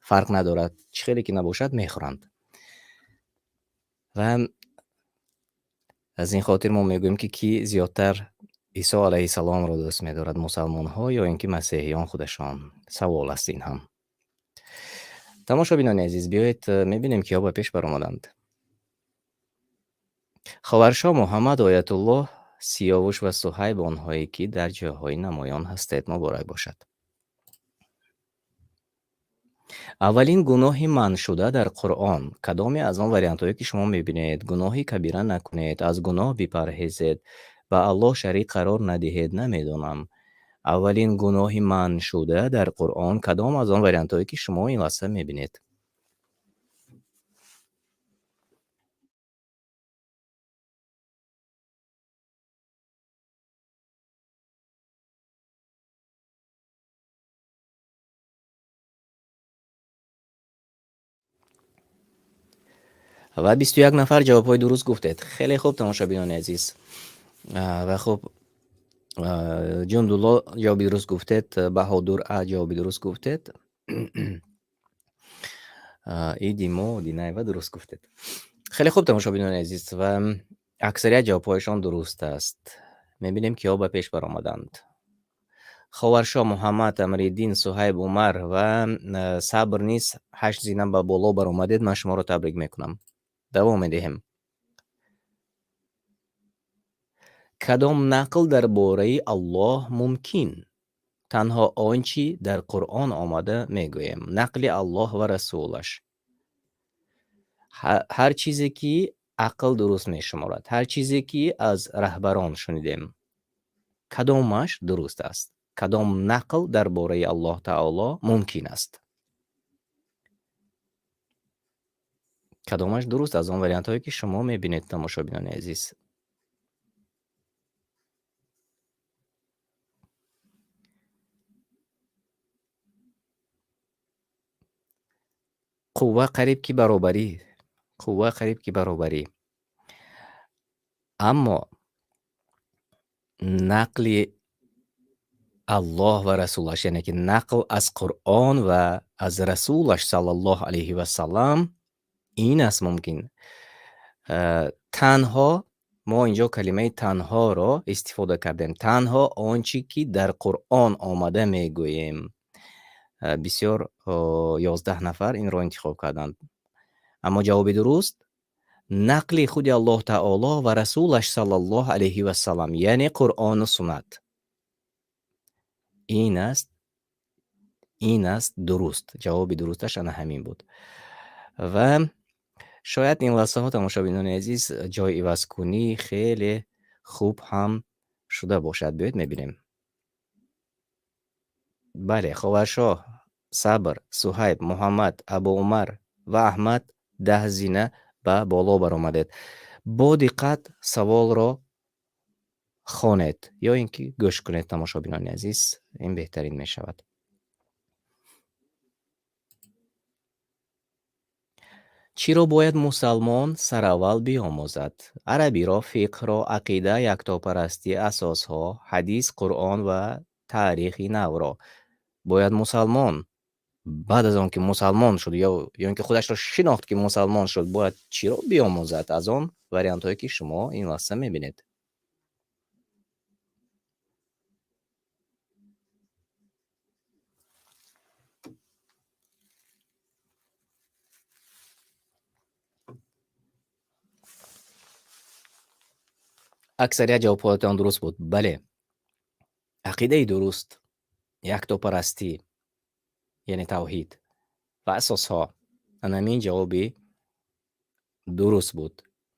фарқ надорад, чӣ хеле ки набошад мехӯранд. Ва аз ин хотир мо мегӯем, ки кӣ зиёдтар Исо алайҳиссаломро дӯст медорад, мусалмонҳо ё ин ки масеҳиён худашон? Савол аст ин ҳам. Тамошобинони азиз, биёед мебинем, киҳо ба пеш баромаданд. Ховаршо, Муҳаммад, Оятуллоҳ, Сиёвуш ва Суҳайб, онҳое ки дар ҷойҳои намоён ҳастед, муборак бошад. Аввалин гуноҳи манъшуда дар Қуръон кадоме аз он вариантҳое ки шумо мебинед? Гуноҳи кабира накунед, аз гуноҳ бипарҳезед, ба Аллоҳ шарик қарор надиҳед, намедонам. Аввалин гуноҳи манъшуда дар Қуръон кадом аз он вариантҳое ки шумо ин лаҳза мебинед? Ва 21 нафар ҷавобҳои дуруст гуфтед. Хеле хуб, тамошобинони азиз. Ва хуб, Ҷундулло ҷавоби дуруст гуфтед, Баҳодур А ҷавоби дуруст гуфтед. Идимо Динаева дуруст гуфтед. Хеле хуб, тамошобинони азиз, ва аксарият ҷавобҳояшон дуруст аст. Мебинем, киҳо ба пеш баромаданд. Ховаршо, Муҳаммад, Амриддин, Суҳайб, Умар ва Сабр низ 8 зина ба боло баромадед. Ман шуморо табрик мекунам. Давом медиҳем. Кадом нақл дар бораи Аллоҳ мумкин? Танҳо он чӣ дар Қуръон омада мегӯем. Нақли Аллоҳ ва Расулаш. Ҳар чизе ки ақл дуруст мешуморад, ҳар чизе ки аз раҳбарон шунидем. Кадомаш дуруст аст? Кадом нақл дар бораи Аллоҳ Таоло мумкин аст? Кадомаш дуруст аз он вариантҳое, ки шумо мебинед, тамошобинони азиз? Қувва қариб ки баробарӣ. Қувва қариб ки баробарӣ. Аммо нақли Аллоҳ ва Расулаш, яъне ки нақл аз Қуръон ва аз Расулаш саллаллоҳу алайҳи ва саллам ин аст мумкин. Танҳо мо инҷо калимаи танҳоро истифода кардем. Танҳо он чи ки дар Қуръон омада мегӯем. Бисёр 11 нафар инро интихоб карданд. Аммо ҷавоби дуруст нақли худи Аллоҳ Таоло ва Расулаш саллаллоҳу алайҳи ва саллам, яъне Қуръону суннат. Ин аст дуруст. Ҷавоби дурусташ ана ҳамин буд. Ва шояд ин лаҳзаҳо, тамошобинони азиз, ҷой ивазкунӣ хеле хуб ҳам шуда бошад. Биёед мебинем. Бале, Ховаршоҳ, Сабр, Суҳайб, Муҳаммад, Абу Умар ва Аҳмад 10 зина ба боло баромадед. Бо диққат саволро хонед ё ин ки гӯш кунед, тамошобинони азиз, ин беҳтарин мешавад. Чиро бояд мусалмон сараввал биомӯзад? Арабиро, фиқҳро, ақида, яктопарастӣ, асосҳо, ҳадис, Қуръон ва таърихи навро. Бояд мусалмон баъд аз он ки мусалмон шуд ё ин ки худашро шинохт ки мусалмон шуд, бояд чиро биомӯзад аз он вариантҳое ки шумо ин лаҳза мебинед? Аксарият ҷавобҳоятон дуруст буд. Бале, ақидаи дуруст, яктопарастӣ, яъне тавҳид ва асосҳо. Ана ҳамин ҷавоби дуруст буд.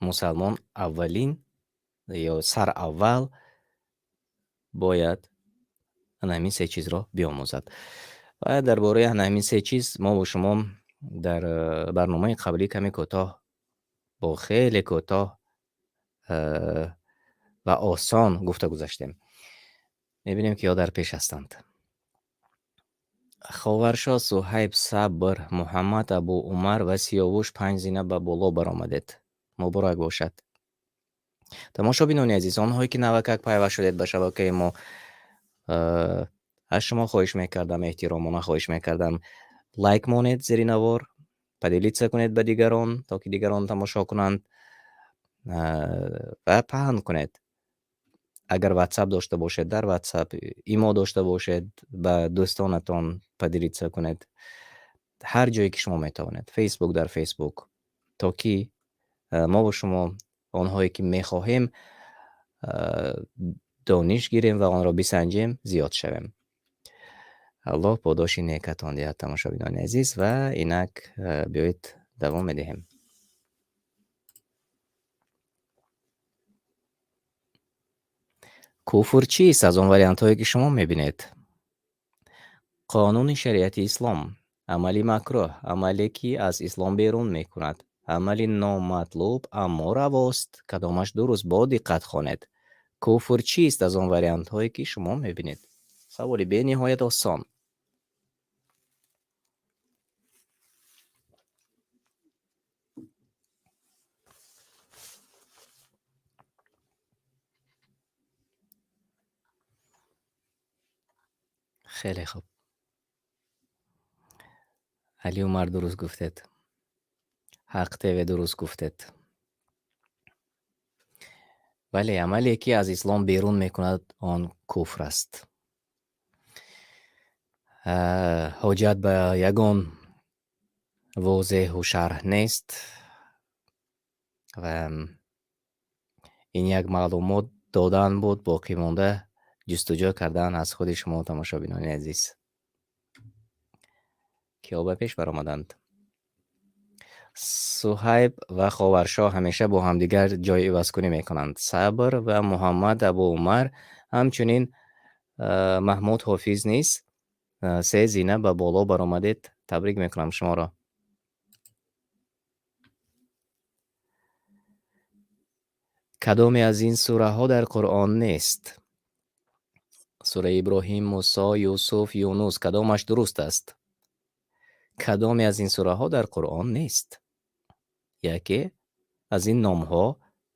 Мусалмон аввалин ё сараввал бояд ана ҳамин се чизро биомӯзад. Ва дар бораи ана ҳамин се чиз мо бо шумо дар барномаи қаблӣ каме кӯтоҳ, бо хеле кӯтоҳ ва осон гуфта гузаштем. Мебинем ки ё дар пеш ҳастанд. Ховаршоҳ, Суҳайб, Сабр, Муҳаммад, Абу Умар ва Сиёвуш 5 зина ба боло баромадед. Муборак бошад. Тамошобинони азиз, онҳое ки навакак пайваст шудед ба шабакаи мо, аз шумо хоҳиш мекардам, эҳтиромона хоҳиш мекардам, лайк монед зери навор, поделиться кунед ба дигарон, то ки дигарон тамошо кунанд, ва паҳн кунед. Агар WhatsApp дошта бошед, дар WhatsApp, имо дошта бошед, ба дӯстонатон поделиться кунед. Ҳар ҷое ки шумо метавонед, Facebook, дар Facebook, то ки мо бо шумо онҳое ки мехоҳем дониш гирем ва онро бисанҷем, зиёд шавем. Аллоҳ подоши некатон диҳад, тамошобинони азиз, ва инак биёед давом медиҳем. Куфр чист аз он вариантҳое ки шумо мебинед? Қонуни шариати ислом, амали макрӯҳ, амале ки аз ислом берун мекунад, амали номатлуб, аммо равост. Кадомаш дуруст? Бо диққат хонед. Куфр чист аз он вариантҳое ки шумо мебинед? Саволи бениҳоят осон. Хеле хуб. Али Умар дуруст гуфтед. Ҳақ ТВ дуруст гуфтед. Бале, амале ки аз ислом берун мекунад, он куфр аст. Ҳоҷат ба ягон возеҳу шарҳ нест ва ин як маълумот додан буд, боқӣ монда ҷустуҷӯ кардан аз худи шумо, тамошобинони азиз. Киҳо ба пеш баромаданд? Суҳайб ва Ховаршоҳ ҳамеша бо ҳамдигар ҷой ивазкунӣ мекунанд. Сабр ва Муҳаммад, Абу Умар, ҳамчунин Маҳмуд Ҳофиз низ се зина ба боло баромадед. Табрик мекунам шуморо. Кадоме аз ин сураҳо дар Қуръон нест? Сураи Иброҳим, Мусо, Юсуф, Юнус. Кадомаш дуруст аст? Кадоме аз ин сураҳо дар Қуръон нест? Яке аз ин номҳо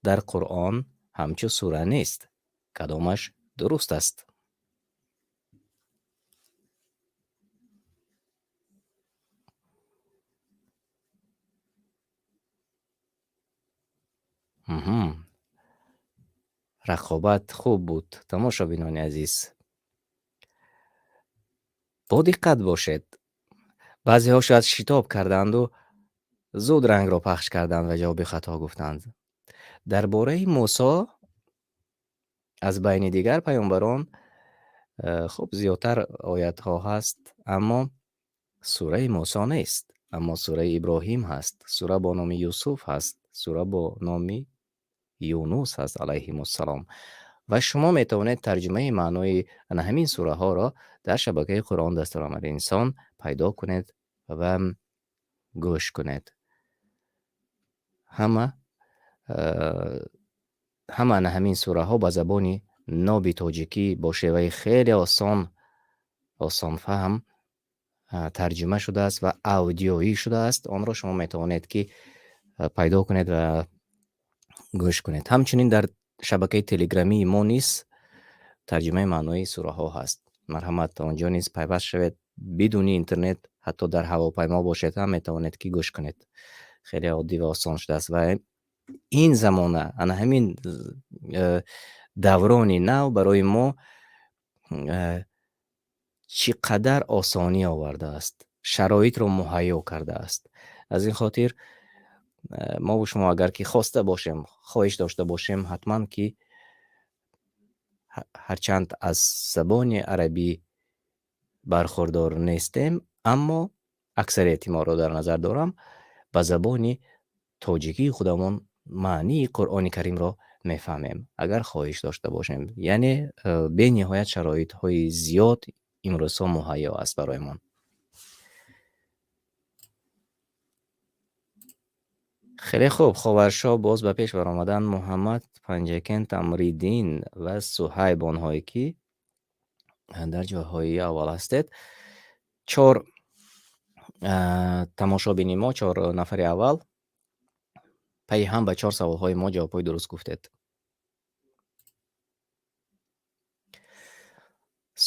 дар Қуръон ҳамчун сура нест. Кадомаш дуруст аст? Рақобат хуб буд, тамошобинони азиз. Бо диққат бошед. Баъзеҳо шояд шитоб карданду зуд рангро пахш карданд ва ҷавоби хато гуфтанд. Дар бораи Мусо аз байни дигар паёмбарон хуб зиёдтар оятҳо ҳаст, аммо сураи Мусо нест. Аммо сураи Иброҳим ҳаст, сура бо номи Юсуф ҳаст, сура бо номи Юнус ҳаст алайҳимуссалом. Ва шумо метавонед тарҷумаи маънои ана ҳамин сураҳоро дар шабакаи Қуръон дастурамали инсон пайдо кунед ва гӯш кунед. Ҳама ана ҳамин сураҳо ба забони ноби тоҷикӣ бо шеваи хеле осон, осонфаҳм тарҷума шудааст ва аудиоӣ шудааст. Онро шумо метавонед ки пайдо кунед ва гӯш кунед. Ҳамчунин дар шабакаи телеграмии мо низ тарҷумаи маънои сураҳо ҳаст. Марҳамат, онҷо низ пайваст шавед. Бидуни интернет, ҳатто дар ҳавопаймо бошед ҳам метавонед ки гӯш кунед. Хеле оддӣ ва осон шудааст ва ин замона, ана ҳамин даврони нав барои мо чӣ қадар осонӣ овардааст, шароитро муҳайё кардааст. Аз ин хотир мо ва шумо агар ки хоста бошем, хоҳиш дошта бошем, ҳатман ки ҳарчанд аз забони арабӣ бархурдор нестем, аммо аксарияти моро дар назар дорам, ба забони тоҷикии худамон маънии Қуръони Каримро мефаҳмем, агар хоҳиш дошта бошем. Яъне бениҳоят шароитҳои зиёд имрӯзҳо муҳайё аст барои мо. Хеле хуб, Ховаршоҳ боз ба пеш баромаданд. Муҳаммад, Панҷакент, Амриддин ва Суҳайб, онҳое ки дар ҷойҳои аввал ҳастед. Чор тамошобини мо, чор нафари аввал пайи ҳам ба чор саволҳои мо ҷавобҳои дуруст гуфтед.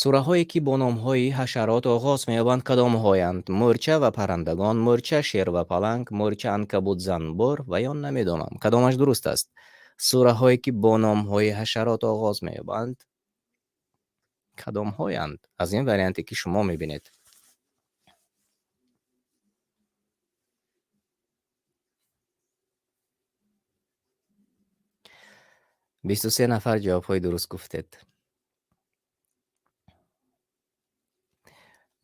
Сураҳое ки бо номҳои ҳашарот оғоз меёбанд кадомҳоянд? Мӯрча ва паррандагон, мӯрча, шер ва паланг, мӯрча, анкабут, занбӯр ва ё намедонам. Кадомаш дуруст аст? Сураҳое ки бо номҳои ҳашарот оғоз меёбанд кадомҳоянд? Аз ин варианте ки шумо мебинед. 23 нафар ҷавобҳои дуруст гуфтед.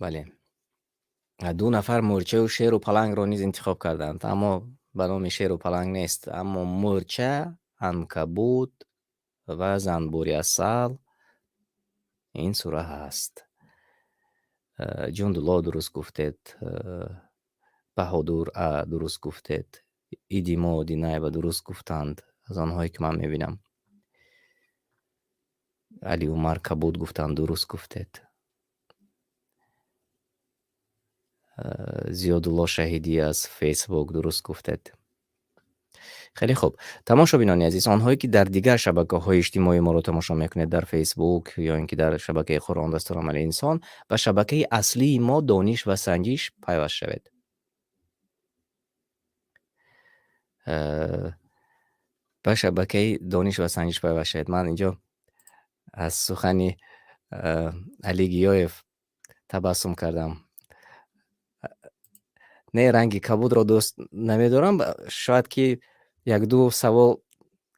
Бале. Ду нафар мӯрчаю шеру палангро низ интихоб карданд, аммо ба номи шеру паланг нест, аммо мӯрча, анкабут ва занбури асал ин сура ҳаст. Ҷундулло дуруст гуфтед, Баҳодур дуруст гуфтед, Идимо Динаева дуруст гуфтанд, аз онҳое ки ман мебинам. Али Умар кабуд гуфтанд, дуруст гуфтед. Зиёдулло Шаҳидӣ аз Фейсбук дуруст гуфтед. Хеле хуб. Тамошобинони азиз, онҳое ки дар дигар шабакаҳои иҷтимоии моро тамошо мекунед, дар Фейсбук ё ин ки дар шабакаи Қуръон дастурамали инсон, ба шабакаи аслии мо Дониш ва санҷиш пайваст шавед. Ба шабакаи Дониш ва санҷиш пайваст шавед. Ман инҷо аз сухани Али Гиёев табассум кардам. Не, ранги кабудро дӯст намедорам, шояд ки як-ду савол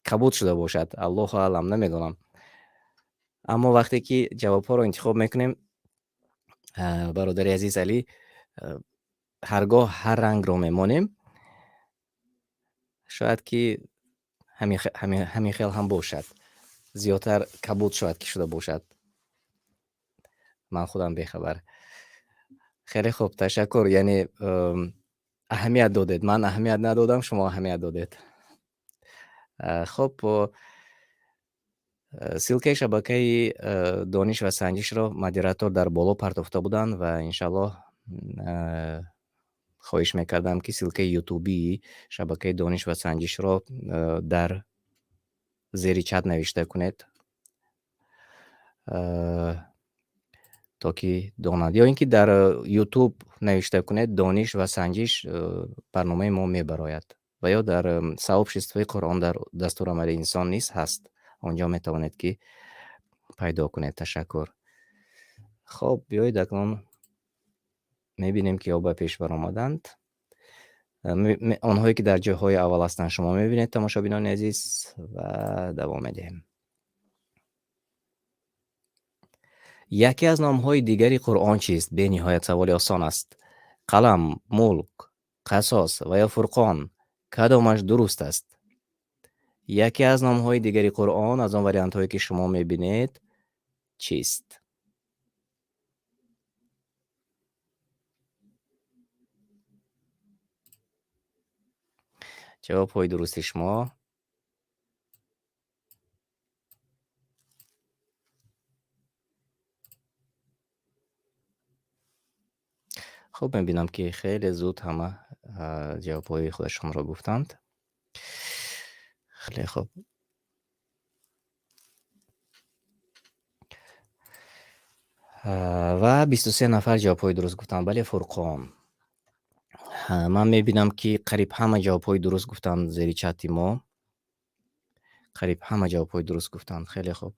кабуд шуда бошад, Аллоҳу аълам, намедонам. Аммо вақте ки ҷавобҳоро интихоб мекунем, бародари азиз Али, ҳар гоҳ ҳар рангро мемонем, шояд ки ҳамин хел ҳам бошад. Зиёдтар кабуд шояд ки шуда бошад. Ман худам бехабар. Хеле хуб, ташаккур. Яъне аҳамият додед. Ман аҳамият надодам, шумо аҳамият додед. Хуб. Ссылкаи шабакаи Дониш ва Санҷишро модератор дар боло партофта буданд ва иншаллоҳ хоҳиш мекардам, ки ссылкаи ютубии шабакаи Дониш ва Санҷишро дар зери чат навишта кунед, то ки донад. Ё ин ки дар YouTube навишта кунед Дониш ва Санҷиш, барномаи мо мебарояд. Ва ё дар сообществои Қуръон дар дастурамали инсон низ ҳаст. Онҷо метавонед ки пайдо кунед. Ташаккур. Хоб, биёед акнун мебинем, ки ё ба пеш баромаданд. Онҳое ки дар ҷойҳои аввал ҳастанд, шумо мебинед, тамошобинони азиз, ва давом медиҳем. Яке аз номҳои дигари Қуръон чист? Бениҳоят саволи осон аст. Қалам, мулк, қасос ва ё фурқон. Кадомаш дуруст аст? Яке аз номҳои дигари Қуръон аз он вариантҳое ки шумо мебинед чист? Ҷавобҳои дурусти шумо хуб, мебинам ки хеле зуд ҳама ҷавобҳои худашонро гуфтанд. Хеле хуб. Ва 23 нафар ҷавобҳои дуруст гуфтанд. Бале, Фурқон. Ман мебинам ки қариб ҳама ҷавобҳои дуруст гуфтанд зери чати мо. Қариб ҳама ҷавобҳои дуруст гуфтанд. Хеле хуб.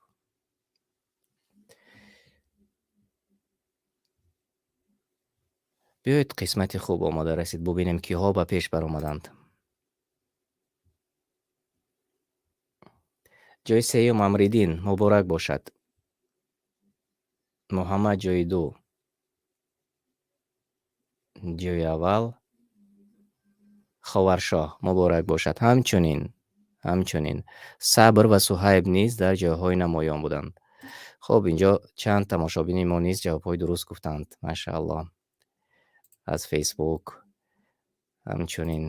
Биёед қисмати хуб омода расид. Бубинем киҳо ба пеш баромаданд. Ҷои сеюм Амриддин, муборак бошад. Муҳаммад ҷои ду. Ҷои аввал Ховаршоҳ, муборак бошад. Ҳамчунин Сабр ва Суҳайб низ дар ҷойҳои намоён буданд. Хоб, инҷо чанд тамошобини мо низ ҷавобҳои дуруст гуфтанд. Машааллоҳ. Аз Facebook ҳамчунин.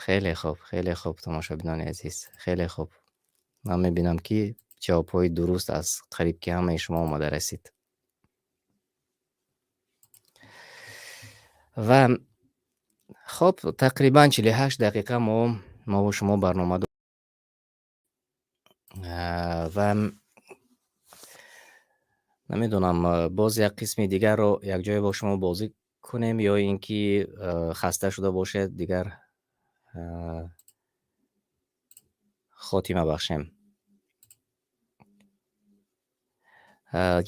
Хеле хуб, хеле хуб, тамошобинони азиз, хеле хуб. Ман мебинам, ки ҷавобҳои дуруст аз қариб ки ҳамаи шумо омада расид. Ва хоб, тақрибан 48 дақиқа мо бо шумо барнома ва намедонам, боз як қисми дигарро якҷоя бо шумо бозӣ кунем ё ин ки хаста шуда бошед, дигар хотима бахшем.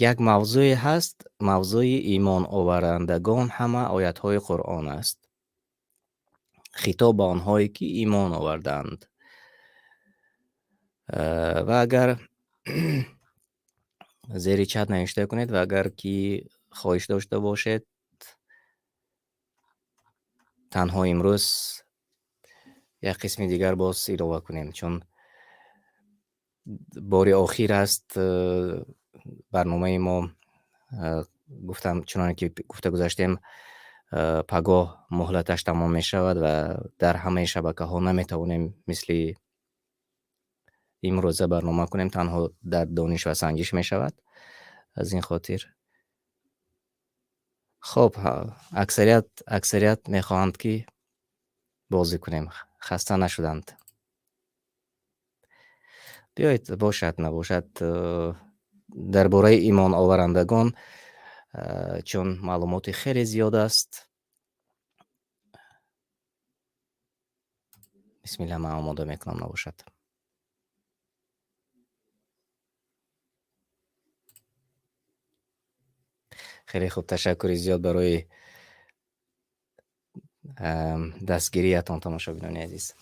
Як мавзӯе ҳаст, мавзӯи имоноварандагон ҳама оятҳои Қуръон аст. Хитоб ба онҳое ки имон овардаанд. Ва агар зери чат навишта кунед ва агар ки хоҳиш дошта бошед, танҳо имрӯз як қисми дигар боз илова кунем, чун бори охир аст барномаи мо. Гуфтам, чуноне ки гуфта гузаштем, пагоҳ муҳлаташ тамом мешавад ва дар ҳамаи шабакаҳо наметавонем мисли имрӯза барнома кунем, танҳо дар Дониш ва Санҷиш мешавад. Аз ин хотир хоб, аксарият мехоҳанд ки бозӣ кунем, хаста нашуданд. Биёед, бошад, набошад, дар бораи имоноварандагон, чун маълумоти хеле зиёд аст. Бисмилла, ман омода мекунам, набошад. Хеле хуб, ташаккури зиёд барои дастгириятон, тамошобинони азиз.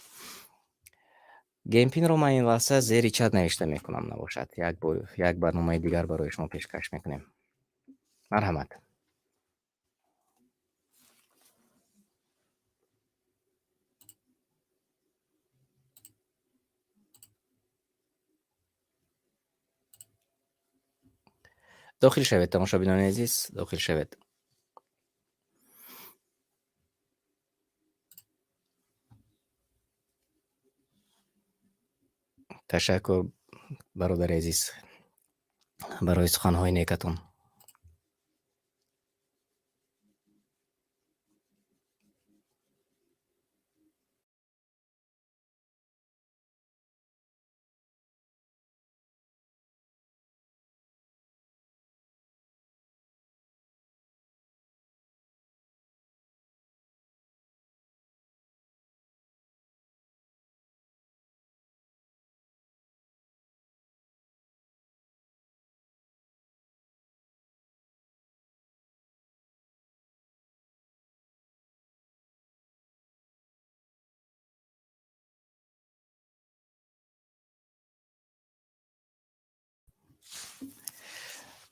Геймпинро ман ин лаҳза зери чат навишта мекунам, набошад. Як барномаи дигар барои шумо пешкаш мекунем. Марҳамат. Дохил шавед, тамошобинони азиз, дохил шавед. Ташаккур, бародари азиз, барои суханҳои некатон.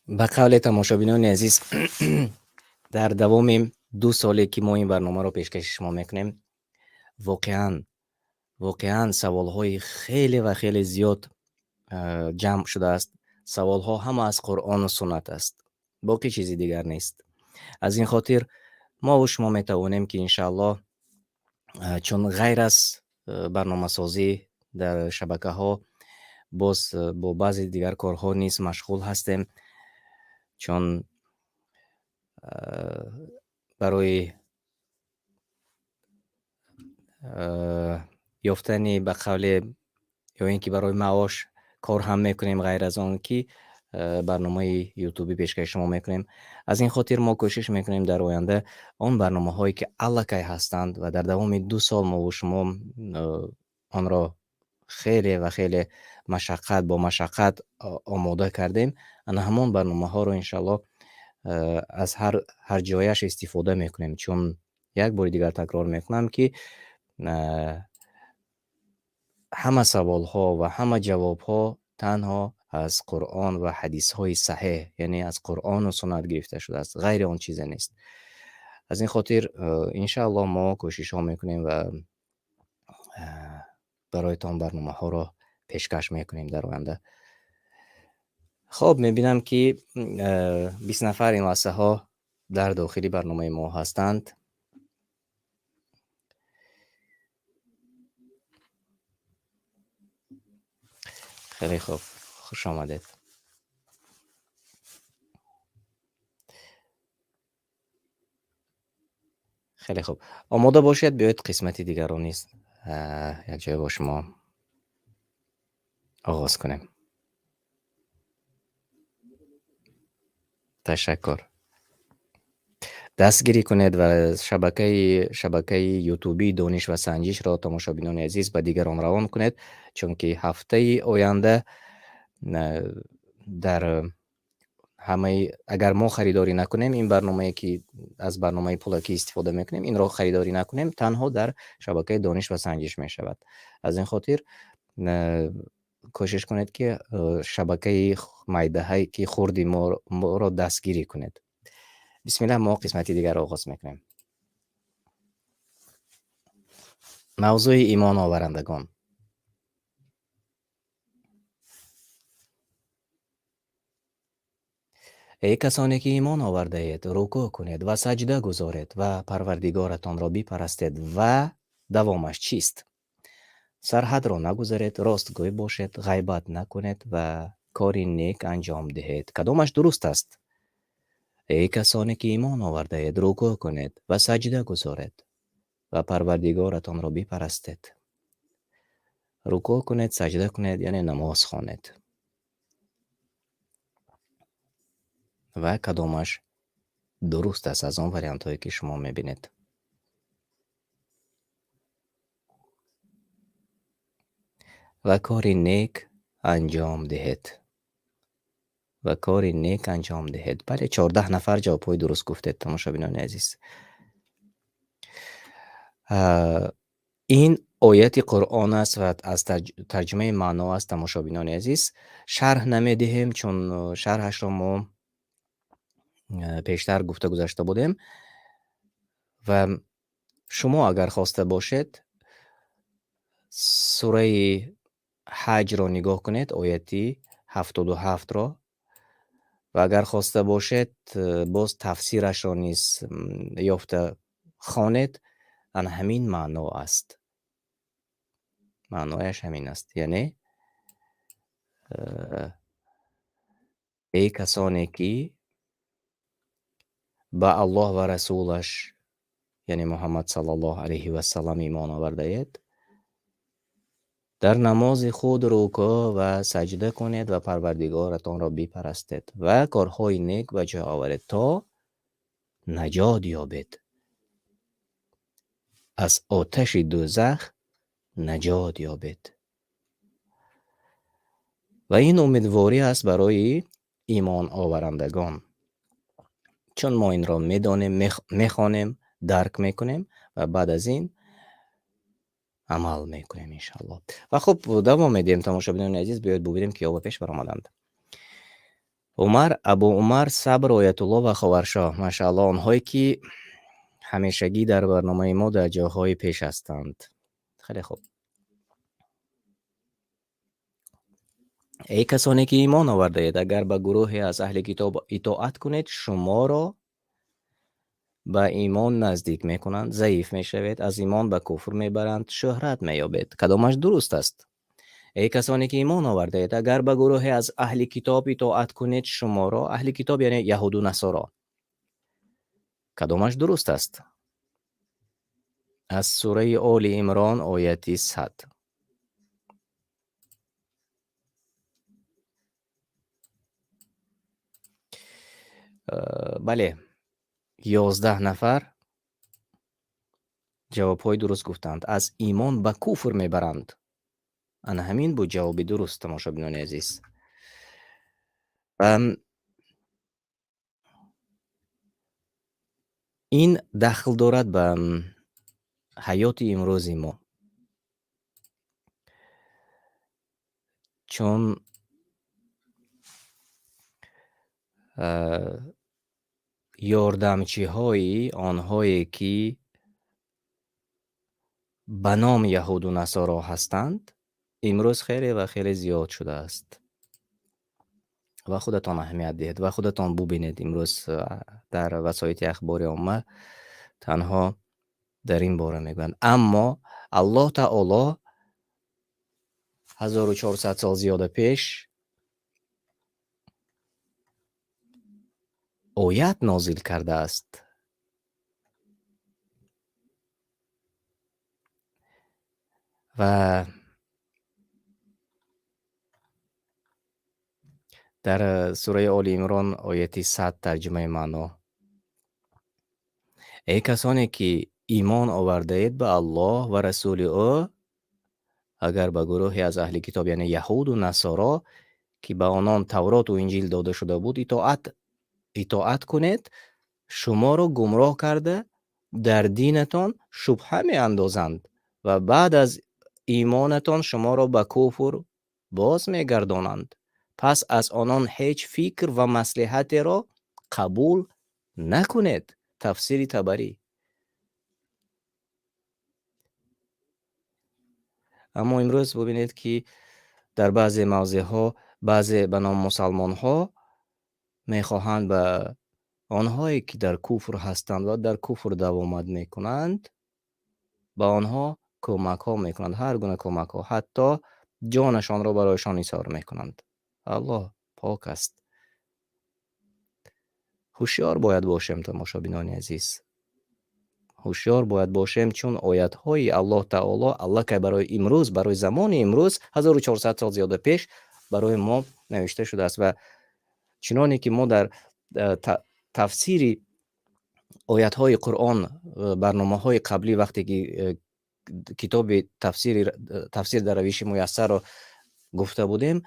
Ба қавле, тамошобинони азиз, дар давоми 2 соле, ки мо ин барномаро пешкаши шумо мекунем, воқеан саволҳои хеле ва хеле зиёд ҷамъ шудааст. Саволҳо ҳама аз Қуръону суннат аст, боқӣ чизи дигар нест. Аз ин хотир мо ва шумо метавонем, ки иншааллоҳ, чун ғайр аз барномасозӣ дар шабакаҳо боз бо баъзе дигар корҳо низ машғул ҳастем, чун барои ёфтани, ба қавле, ё ин ки барои маош кор ҳам мекунем, ғайр аз он ки барномаи ютубӣ пешкаши шумо мекунем. Аз ин хотир мо кӯшиш мекунем дар оянда он барномаҳое, ки аллакай ҳастанд ва дар давоми 2 сол мо ва шумо онро хеле ва хеле машаққат бо машаққат омода кардем, ана ҳамон барномаҳоро иншааллоҳ аз ҳар ҷояш истифода мекунем. Чун як бори дигар такрор мекунам, ки ҳама саволҳо ва ҳама ҷавобҳо танҳо аз Қуръон ва ҳадисҳои саҳеҳ, яъне аз Қуръону суннат гирифта шудааст, ғайри он чизе нест. Аз ин хотир иншааллоҳ мо кӯшишҳо мекунем ва бароятон барномаҳоро пешкаш мекунем дар оянда. Хоб, мебинам, ки 20 нафар ин лаҳзаҳо дар дохили барномаи мо ҳастанд. Хеле хуб, хуш омадед. Хеле хуб, омода бошед, биёед қисмати дигарро низ якҷоя бо шумо оғоз кунем. Ташаккур. Дастгирӣ кунед ва шабакаи ютубии Дониш ва санҷишро, тамошобинони азиз, ба дигарон равон кунед, чунки ҳафтаи оянда дар ҳамаи, агар мо харидорӣ накунем, ин барномае, ки аз барномаи пулакӣ истифода мекунем, инро харидорӣ накунем, танҳо дар шабакаи Дониш ва санҷиш мешавад. Аз ин хотир кӯшиш кунед, ки шабакаи майдаҳае, ки хурди моро дастгирӣ кунед. Бисмиллаҳ, мо қисмати дигарро оғоз мекунем. Мавзӯи имоноварандагон. Эй касоне, ки имон овардаед, рукӯъ кунед ва саҷда гузоред ва Парвардигоратонро бипарастед. Ва давомаш чист? Сарҳадро нагузаред, ростгӯй бошед, ғайбат накунед ва кори нек анҷом диҳед. Кадомаш дуруст аст? Эй касоне, ки имон овардаед, рукӯъ кунед ва саҷда гузоред ва Парвардигоратонро бипарастед. Рукӯъ кунед, саҷда кунед, яъне намоз хонед. Ва кадомаш дуруст аст аз он вариантҳое, ки шумо мебинед? Ва кори нек анҷом диҳед. Ва кори нек анҷом диҳед. Бале, 14 нафар ҷавобҳои дуруст гуфтед, тамошобинони азиз. Ин ояти Қуръон аст ва аз тарҷумаи маъно аст, тамошобинони азиз. Шарҳ намедиҳем, чун шарҳашро мо пештар гуфта гузашта будем. Ва шумо агар хоста бошед, сураи ҳаҷро нигоҳ кунед, ояти 77-ро, ва агар хоста бошед, боз тафсирашро низ ёфта хонед, ана ҳамин маъно аст. Маънояш ҳамин аст, яъне Эй касоне ки ба Аллоҳ ва Расулаш, яъне Муҳаммад саллаллоҳу алайҳи ва саллам имон овардаед, дар намози худ рукӯъ ва саҷда кунед ва Парвардигоратонро бипарастед ва корҳои нек ба ҷо оваред, то наҷот ёбед. Аз оташи дӯзах наҷот ёбед. Ва ин умедворӣ аст барои имон оварандагон. Чун мо инро медонем, мехонем, дарк мекунем ва баъд аз ин амал мекунем иншааллоҳ. Ва хуб, давом медиҳем, тамошобинони азиз, биёед бубинем, ки ё ба пеш баромаданд. Умар, Абу Умар, Сабр, Оятуллоҳ ва Ховаршоҳ. Машааллоҳ, онҳое ки ҳамешагӣ дар барномаи мо дар ҷойҳои пеш ҳастанд. Хеле хуб. Эй касоне ки имон овардаед, агар ба гурӯҳе аз аҳли китоб итоат кунед, шуморо ба имон наздик мекунанд, заиф мешавед, аз имон ба куфр мебаранд, шӯҳрат меёбед. Кадомаш дуруст аст? Эй касоне ки имон овардаед, агар ба гурӯҳе аз аҳли китоб итоат кунед, шуморо, аҳли китоб яъне яҳуду насоро, кадомаш дуруст аст? Аз сураи Оли Имрон ояти 100. Бале, 11 нафар ҷавобҳои дуруст гуфтанд. Аз имон ба куфр мебаранд. Ана ҳамин буд ҷавоби дуруст, тамошобинони азиз. Ин дахл дорад ба ҳаёти имрӯзи мо. Чун ёрдамчиҳои онҳое ки ба ном яҳуду насоро ҳастанд, имрӯз хеле ва хеле зиёд шудааст. Ва худатон аҳамият диҳед ва худатон бубинед, имрӯз дар васоити ахбори омма танҳо дар ин бора мегӯянд. Аммо Аллоҳ Таоло 1400 сол зиёда пеш оят нозил кардааст. Ва дар сураи Оли Имрон ояти 100 тарҷумаи маъно: эй касоне ки имон овардаед ба Аллоҳ ва расули ӯ, агар ба гурӯҳе аз аҳли китоб, яъне яҳуду насоро, ки ба онон Тавроту Инҷил дода шуда буд, итоат кунед, шуморо гумроҳ карда дар динатон шубҳа меандозанд ва баъд аз имонатон шуморо ба куфр боз мегардонанд. Пас аз онон ҳеҷ фикр ва маслиҳатеро қабул накунед. Тафсири Табарӣ. Аммо имрӯз бубинед, ки дар баъзе мавзеъҳо баъзе ба ном мусалмонҳо мехоҳанд ба онҳое ки дар куфр ҳастанд ва дар куфр давомат мекунанд, ба онҳо кӯмакҳо мекунанд, ҳар гуна кӯмакҳо, ҳатто ҷонашонро барояшон нисор мекунанд. Аллоҳ пок аст. Ҳушёр бояд бошем, тамошобинони азиз. Ҳушёр бояд бошем, чун оятҳои Аллоҳ Таоло аллакай барои имрӯз, барои замони имрӯз 1400 сол зиёда пеш барои мо навишта шудааст ва чуноне ки мо дар тафсири оятҳои Қуръон, барномаҳои қаблӣ, вақте ки китоби тафсир дар равиши муяссарро гуфта будем,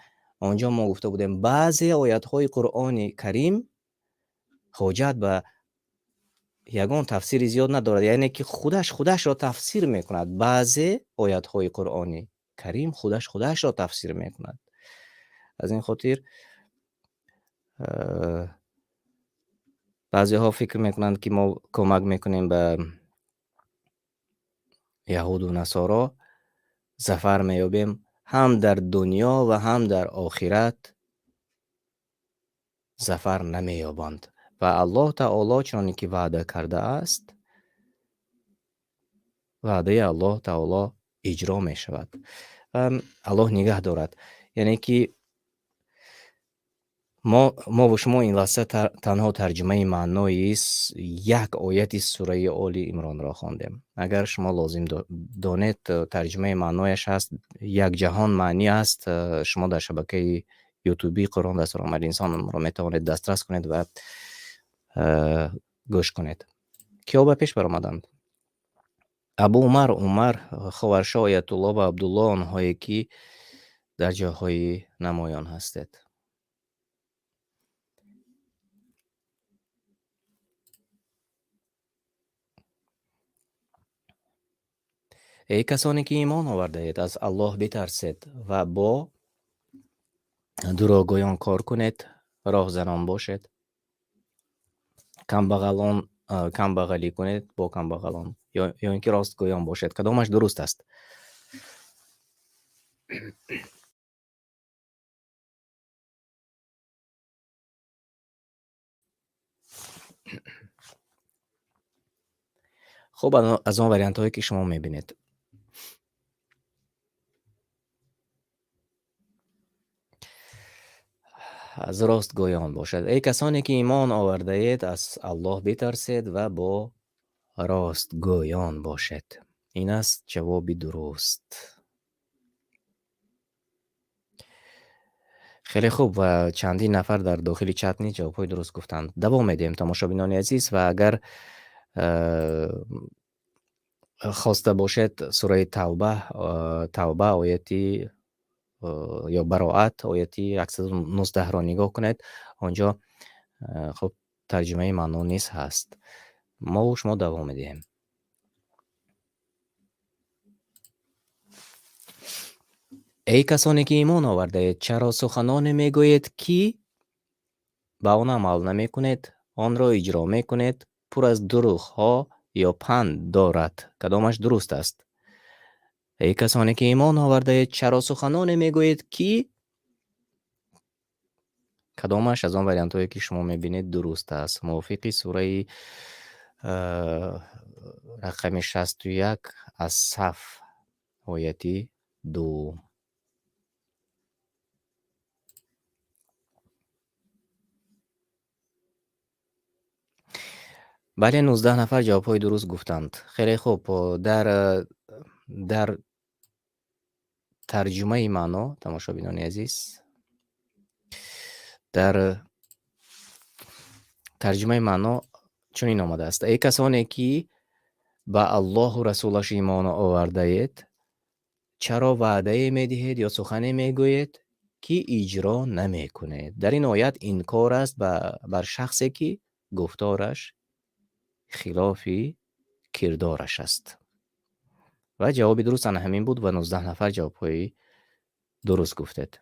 онҷо мо гуфта будем баъзе оятҳои Қуръони Карим ҳоҷат ба ягон тафсири зиёд надорад, яъне ки худаш худашро тафсир мекунад. Баъзе оятҳои Қуръони Карим худаш худашро тафсир мекунад. Аз ин хотир баъзеҳо фикр мекунанд, ки мо кӯмак мекунем ба яҳуду насоро, зафар меёбем ҳам дар дунё ва ҳам дар охират зафар намеёбанд. Ва Аллоҳ Таоло чуноне ки ваъда кардааст, ваъдаи Аллоҳ Таоло иҷро мешавад. Аллоҳ нигаҳ дорад. Яъне ки Мо ва шумо ин лаҳза танҳо тарҷумаи маънои як ояти сураи Оли Имронро хондем. Агар шумо лозим донед, тарҷумаи маънояш ҳаст, як ҷаҳон маъни аст, шумо дар шабакаи YouTube Қуръон дастурамали инсонро метавонед дастрас кунед ва гӯш кунед. Киҳо ба пеш баромаданд? Абу Умар, Умар, Ховаршо, Оятулло ва Абдулло, онҳое ки дар ҷойҳои намоён ҳастед. Эй касоне ки имон овардаед, аз Аллоҳ битарсед ва бо дурӯғгӯён кор кунед, роҳзанон бошед, камбағалӣ кунед бо камбағалон ё ин ки ростгӯён бошед. Кадомаш дуруст аст? Хуб, аз он вариантҳое ки шумо мебинед. Аз ростгӯён бошад. Эй касоне ки имон овардаед, аз Аллоҳ битарсед ва бо ростгӯён бошед. Ин аст ҷавоби дуруст. Хеле хуб ва чандин нафар дар дохили чат низ ҷавобҳои дуруст гуфтанд. Давом медиҳем, тамошобинони азиз, ва агар хоста бошед сураи Тавба ояти ё Бароат ояти 119-ро нигоҳ кунед, онҷо хуб тарҷумаи маъно низ ҳаст. Мо шумо давом медиҳем. Эй касоне ки имон овардаед, чаро суханоне мегӯед, ки ба он амал намекунед, онро иҷро мекунед, пур аз дурӯғҳо ё панд дорад? Кадомаш дуруст аст? Эй касоне ки имон овардаед, чаро суханоне мегӯед, ки кадомаш аз он вариантҳое ки шумо мебинед дуруст аст? Мувофиқи сураи рақами 61 аз Саф ояти 2. Бале, 19 нафар ҷавобҳои дуруст гуфтанд. Хеле хуб. Дар тарҷумаи маъно, тамошобинони азиз, дар тарҷумаи маъно чунин омадааст: эй касоне ки ба Аллоҳу расулаш имон овардаед, чаро ваъдае медиҳед ё сухане мегӯед, ки иҷро намекунед? Дар ин оят инкор аст бар шахсе, ки гуфтораш хилофи кирдораш аст. Ва ҷавоби дуруст ана ҳамин буд ва 19 нафар ҷавобҳои дуруст гуфтед.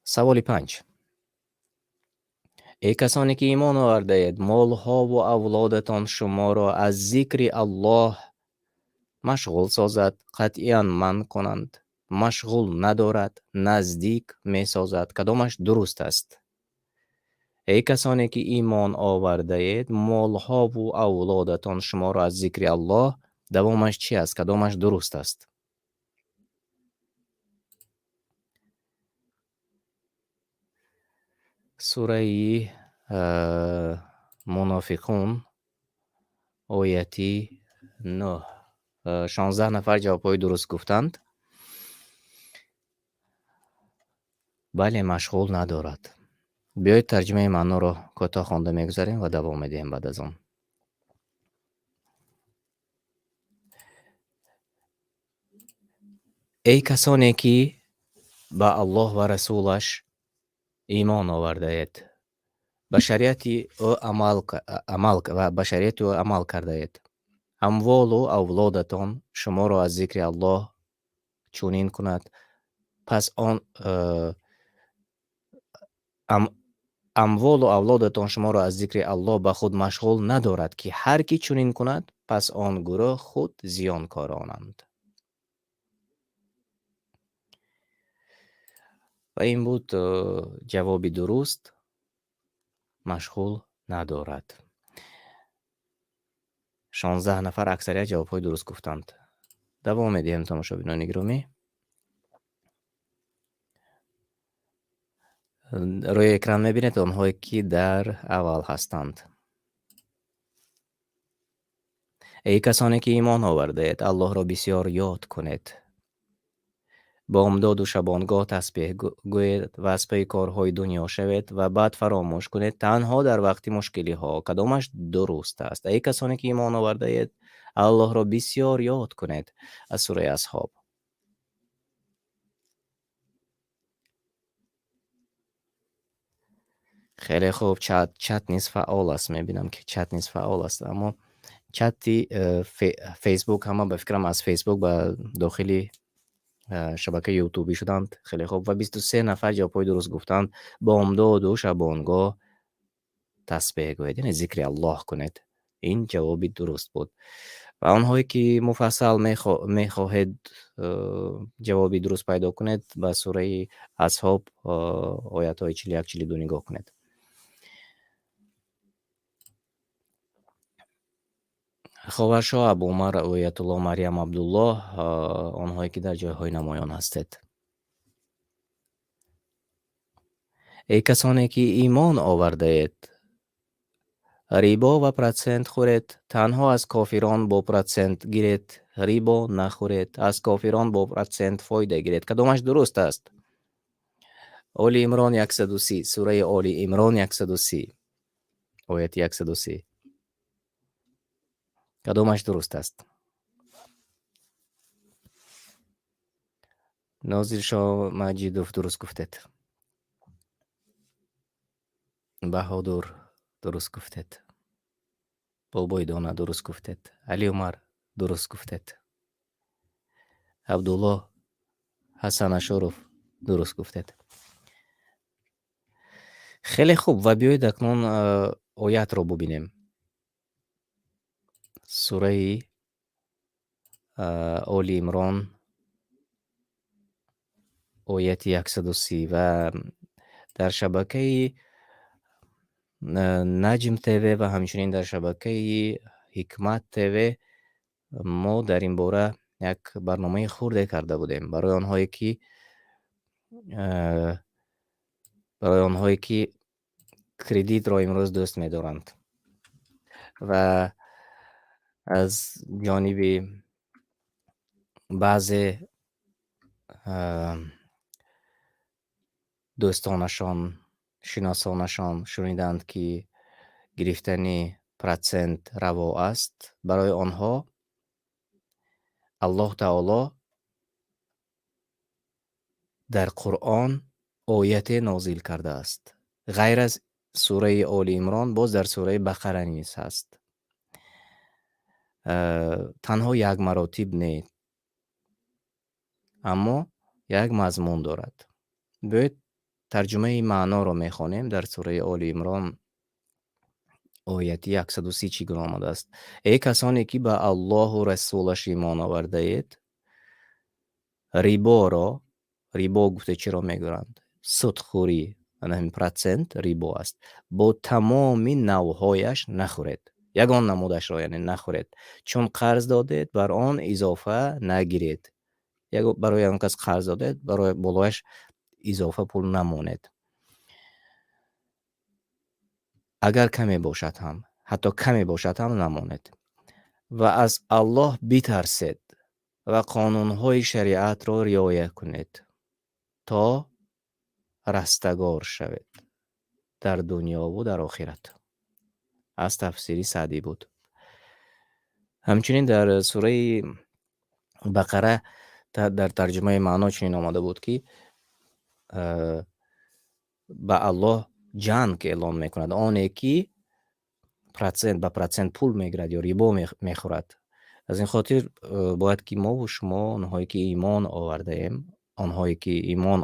Саволи 5. Эй касоне ки имон овардаед, молҳову авлодатон шуморо аз зикри Аллоҳ машғул созад, қатъиян манъ кунанд, машғул надорад, наздик месозад. Кадомаш дуруст аст? Эй касоне ки имон овардаед, молҳову авлодатон шуморо аз зикри Аллоҳ, давомаш чи аст? Кадомаш дуруст аст? Сураи Мунофиқун ояти 9. 16 нафар ҷавобҳои дуруст гуфтанд. Бале, машғул надорад. Биёед тарҷумаи маъноро кӯтоҳ хонда мегузарем ва давом медиҳем баъд аз он. Эй касоне ки ба Аллоҳ ва расулаш имон овардаед, ба шариати ӯ амал ва ба шариати ӯ амал кардаед, амволу авлодатон шуморо аз зикри Аллоҳ чунин кунад, пас он амволу авлодатон шуморо аз зикри Аллоҳ ба худ машғул надорад, ки ҳар ки чунин кунад, пас он гурӯҳ худ зиёнкоронанд. Ва ин буд ҷавоби дуруст, машғул надорад. 16 нафар, аксарият ҷавобҳои дуруст гуфтанд. Давом медиҳем, тамошобинони гиромӣ. Рӯи экран мебинед онҳое, ки дар аввал ҳастанд. Эй касоне, ки имон овардаед, Аллоҳро бисёр ёд кунед. Бомдоду шабонгоҳ тасбеҳ гӯед ва аз пайи корҳои дунё шавед ва баъд фаромӯш кунед танҳо дар вақти мушкилиҳо. Кадомаш дуруст аст? Эй касоне, ки имон овардаед, Аллоҳро бисёр ёд кунед. Аз сураи Асҳоб. Хеле хуб, чат низ фаъол аст. Мебинам, ки чат низ фаъол аст, аммо чати Facebook ҳама ба фикрам аз Facebook ба дохили шабакаи YouTube шуданд. Хеле хуб, ва 23 нафар ҷавобҳои дуруст гуфтанд. Бомдоду шабонгоҳ тасбеҳ гӯед, яъне зикри Аллоҳ кунед. Ин ҷавоби дуруст буд. Ва онҳое, ки муфассал мехоҳед ҷавоби дуруст пайдо кунед, ба сураи Асҳоб, оятҳои 41, 42 нигоҳ кунед. Ховаршоҳ, Абу Умар, Оятулло, Марьям, Абдуллоҳ, онҳое, ки дар ҷойҳои намоён ҳастед. Эй касоне, ки имон овардаед, рибо ва процент хӯред, танҳо аз кофирон бо процент гиред, рибо нахӯред, аз кофирон бо процент фоида гиред. Кадомаш дуруст аст? Оли Имрон 130, сураи Оли Имрон 130, ояти 130. Кадомаш дуруст аст? Нозиршоҳ Маҷидов, дуруст гуфтед. Баҳодур, дуруст гуфтед. Бобои Дона, дуруст гуфтед. Али Умар, дуруст гуфтед. Абдуллоҳ Ҳасан Ашуров, дуруст гуфтед. Хеле хуб, ва биёед акнун оятро бубинем. Сураи Оли Имрон, ояти 130, ва дар шабакаи Наҷм ТВ ва ҳамчунин дар шабакаи Ҳикмат ТВ мо дар ин бора як барномаи хурде карда будем барои онҳое ки кредитро имрӯз дӯст медоранд ва аз ҷониби баъзе дӯстонашон, шиносонашон шуниданд, ки гирифтани процент раво аст, барои онҳо Аллоҳ Таоло дар Қуръон ояте нозил кардааст. Ғайр аз сураи Оли Имрон, боз дар сураи Бақара низ ҳаст. Танҳо як маротиб не, аммо як мазмун дорад. Биёед тарҷумаи маъноро мехонем. Дар сураи Оли Имрон ояти 130 чӣ гуна омадааст? Эй касоне, ки ба Аллоҳу расулаш имон овардаед, риборо, рибо гуфта чиро мегӯянд? Судхӯрӣ, ана ҳамин процент рибо аст. Бо тамоми навъҳояш нахӯред. Ягон намудашро, яъне, нахӯред. Чун қарз додед, бар он изофа нагиред. Барои он кас қарз додед, барои болояш изофа пул намонед. Агар каме бошад ҳам, ҳатто каме бошад ҳам намонед. Ва аз Аллоҳ битарсед ва қонунҳои шариатро риоя кунед, то растагор шавед дар дунёву дар охират. Аз тафсири Саъдӣ буд. Ҳамчунин дар сураи Бақара дар тарҷумаи маъно чунин омада буд, ки ба Аллоҳ ҷанг эълон мекунад оне, ки процент ба процент пул мегирад ё рибо мехӯрад. Аз ин хотир бояд ки мову шумо, онҳое ки имон овардаем, онҳое ки имон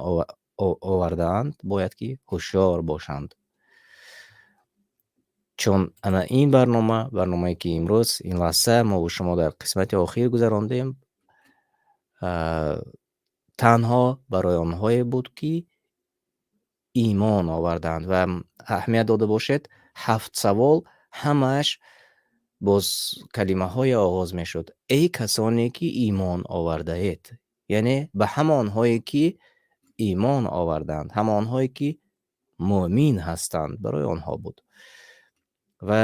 овардаанд, бояд ки ҳушёр бошанд. Чун ана ин барнома, барномае ки имрӯз ин лаҳза мову шумо дар қисмати охир гузарондем, танҳо барои онҳое буд, ки имон овардаанд. Ва аҳамият дода бошед, 7 савол ҳамааш Боз калимаҳое оғоз мешуд: "Эй касоне ки имон овардаед", яъне ба ҳамонҳое ки имон оварданд, ҳамонҳое ки мӯъмин ҳастанд, барои онҳо буд. Ва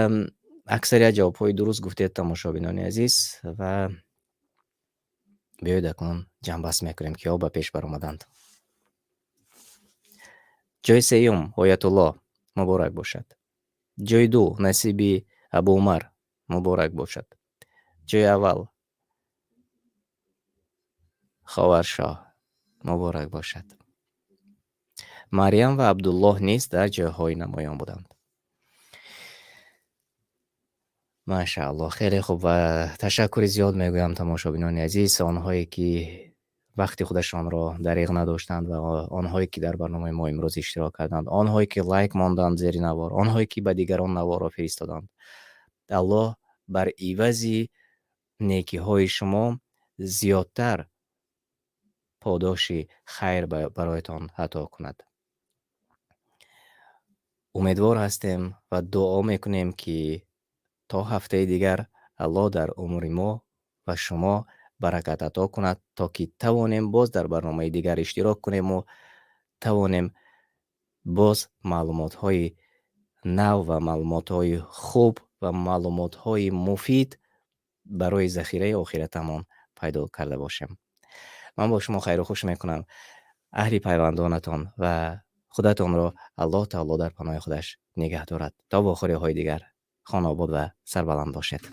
аксарият ҷавобҳои дуруст гуфтед, тамошобинони азиз, ва биёед акнун ҷамъбаст мекунем, киҳо ба пеш баромаданд. Ҷойи сеюм Оятуллоҳ, муборак бошад. Ҷойи ду насиби Абу Умар, муборак бошад. Ҷойи аввал Ховаршоҳ, муборак бошад. Марьям ва Абдуллоҳ низ дар ҷойҳои намоён буданд. Машааллоҳ, хеле хуб ва ташаккури зиёд мегӯям тамошобинони азиз, онҳое ки вақти худашонро дареғ надоштанд ва онҳое ки дар барномаи мо имрӯз иштирок карданд, онҳое ки лайк монданд зери навор, онҳое ки ба дигарон наворро фиристоданд. Аллоҳ бар ивази некиҳои шумо зиёдтар подоши хайр бароятон ато кунад. Умедвор ҳастем ва дуо мекунем, ки то ҳафтаи дигар Аллоҳ дар умри мо ва шумо баракат ато кунад, то ки тавонем боз дар барномаи дигар иштирок кунем ва тавонем боз маълумотҳои нав ва маълумотҳои хуб ва маълумотҳои муфид барои захираи охиратамон пайдо карда бошем. Ман бо шумо хайру хуш мекунам. Аҳли пайвандонатон ва худатонро Аллоҳ таоло дар паноҳи худаш нигаҳ дорад. То вохӯриҳои дигар хонобод ва сарбаланд бошед.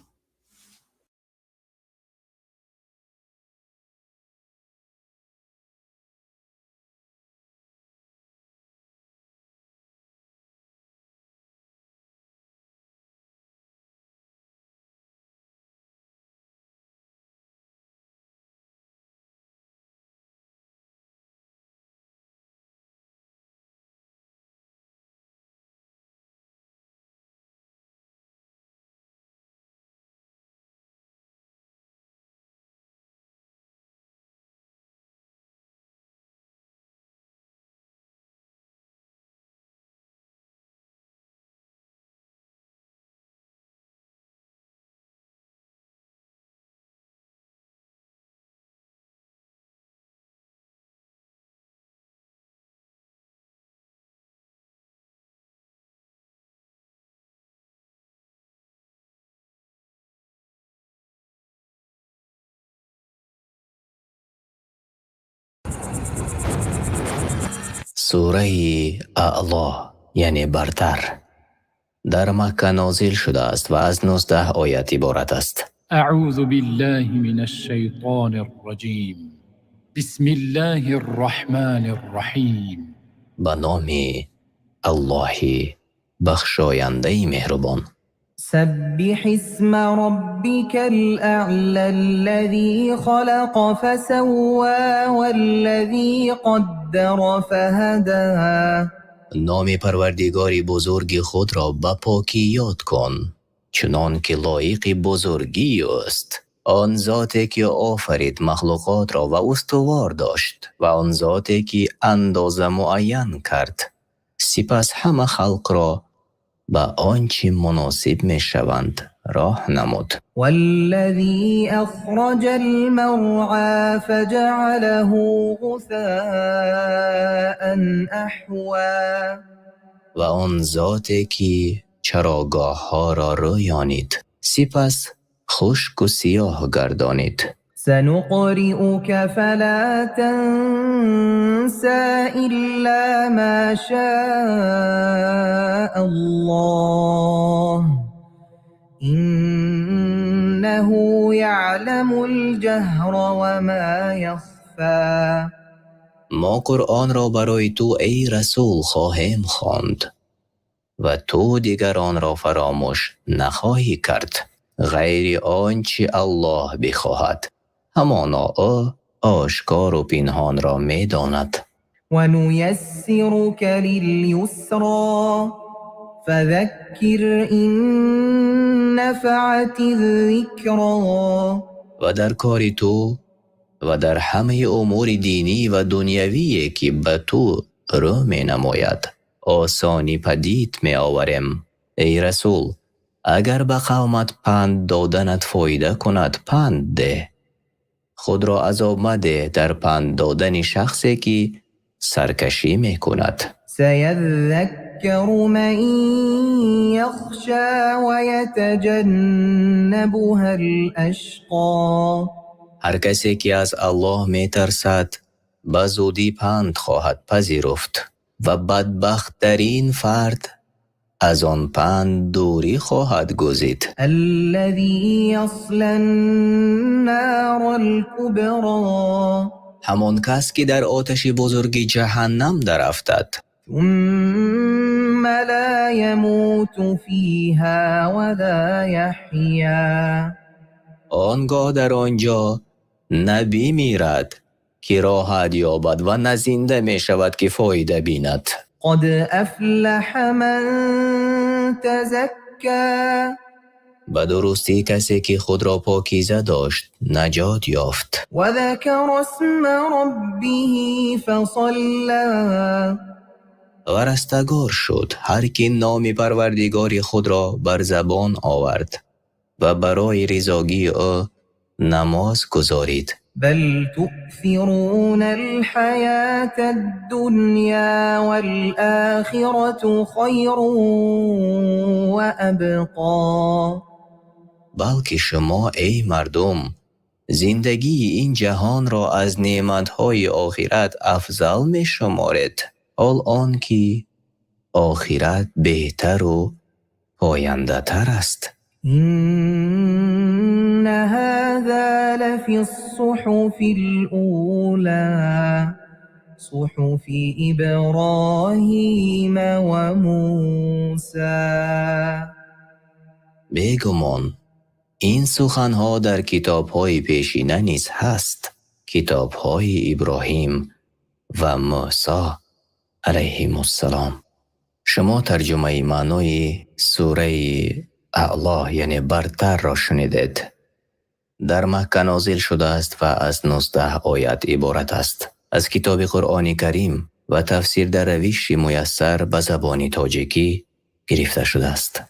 Сураи Аъло, яъне бартар, дар Макка нозил шудааст ва аз 19 оят иборат аст. أعوذ بالله من الشيطان الرجيم. بسم الله الرحمن الرحيم. Ба номи Аллоҳи бахшояндаи меҳрубон. سبح اسم ربك الأعلى الذي خلق فسوى والذي قدر فهدى. Номи Парвардигори бузурги худро ба покӣ ёд кун, чунон ки лоиқи бузургӣ ӯст. Он зоте ки офарид махлуқотро ва устувор дошт, ва он зоте ки андоза муайян кард, сипас ҳама халқро ба он чӣ муносиб мешаванд роҳ намуд. والذي أخرج المرعى فجعله غثاء أحوى. Ва он зоте ки чарогоҳҳоро рӯёнид, сипас хушку сиёҳ гардонид. سنقرئك فلا تنسى إلا ما شاء الله إنه يعلم الجهر وما يخفى. Мо Қуръонро барои ту, эй расул, хоҳем хонд ва ту дигар онро фаромӯш нахоҳӣ кард, ғайри он чӣ Аллоҳ бихоҳад. Ҳамоно ӯ ошкору пинҳонро медонад. ونيسرك لليسرى فذكر إن نفعت الذكرى. Ва дар кори ту ва дар ҳамаи умури динӣ ва дунявие ки ба ту рӯ менамояд, осонӣ падид меоварем. Эй расул, Агар ба қавмат панд доданат фоида кунад, панд деҳ. Худро азоб мадеҳ дар панд додани шахсе, ки саркашӣ мекунад. سيذكر من يخشى ويتجنبها الأشقى. Ҳар касе, ки аз Аллоҳ метарсад, ба зудӣ панд хоҳад пазируфт ва бадбахттарин фард аз он панд дурӣ хоҳад гузид. الذي يصلى النار الكبرى. Ҳамон кас, ки дар оташи бузурги ҷаҳаннам дарафтад. ثم لا يموت فيها ولا يحيا. Он гоҳ дар он ҷо на бимирад, ки роҳат ёбад, ва на зинда мешавад, ки фоида бинад. قد أفلح من تزكى. Ба дурустӣ, касе, ки худро покиза дошт, наҷот ёфт. وذكر اسم ربه فصلى. Ва растагор шуд, ҳар ки номи Парвардигори худро бар забон овард ва барои ризогии ӯ намоз гузорид. بل تؤثرون الحياة الدنيا والآخرة خير وأبقى. Балки шумо, эй мардум, зиндагии ин ҷаҳонро аз неъматҳои охират афзал мешуморед, ҳол он ки охират беҳтару пояндатар аст. إن هذا لفي الصحف الأولى صحف إبراهيم وموسى. Бегумон, ин суханҳо дар китобҳои пешина низ ҳаст, китобҳои Иброҳим ва Мӯсо алайҳимуссалом. Шумо тарҷумаи маънои сураи Аъло, яъне бартарро шунидед. Дар Макка нозил шудааст ва аз 19 оят иборат аст. Аз китоби Қуръони Карим ва тафсир дар равиши муяссар ба забони тоҷикӣ гирифта шудааст.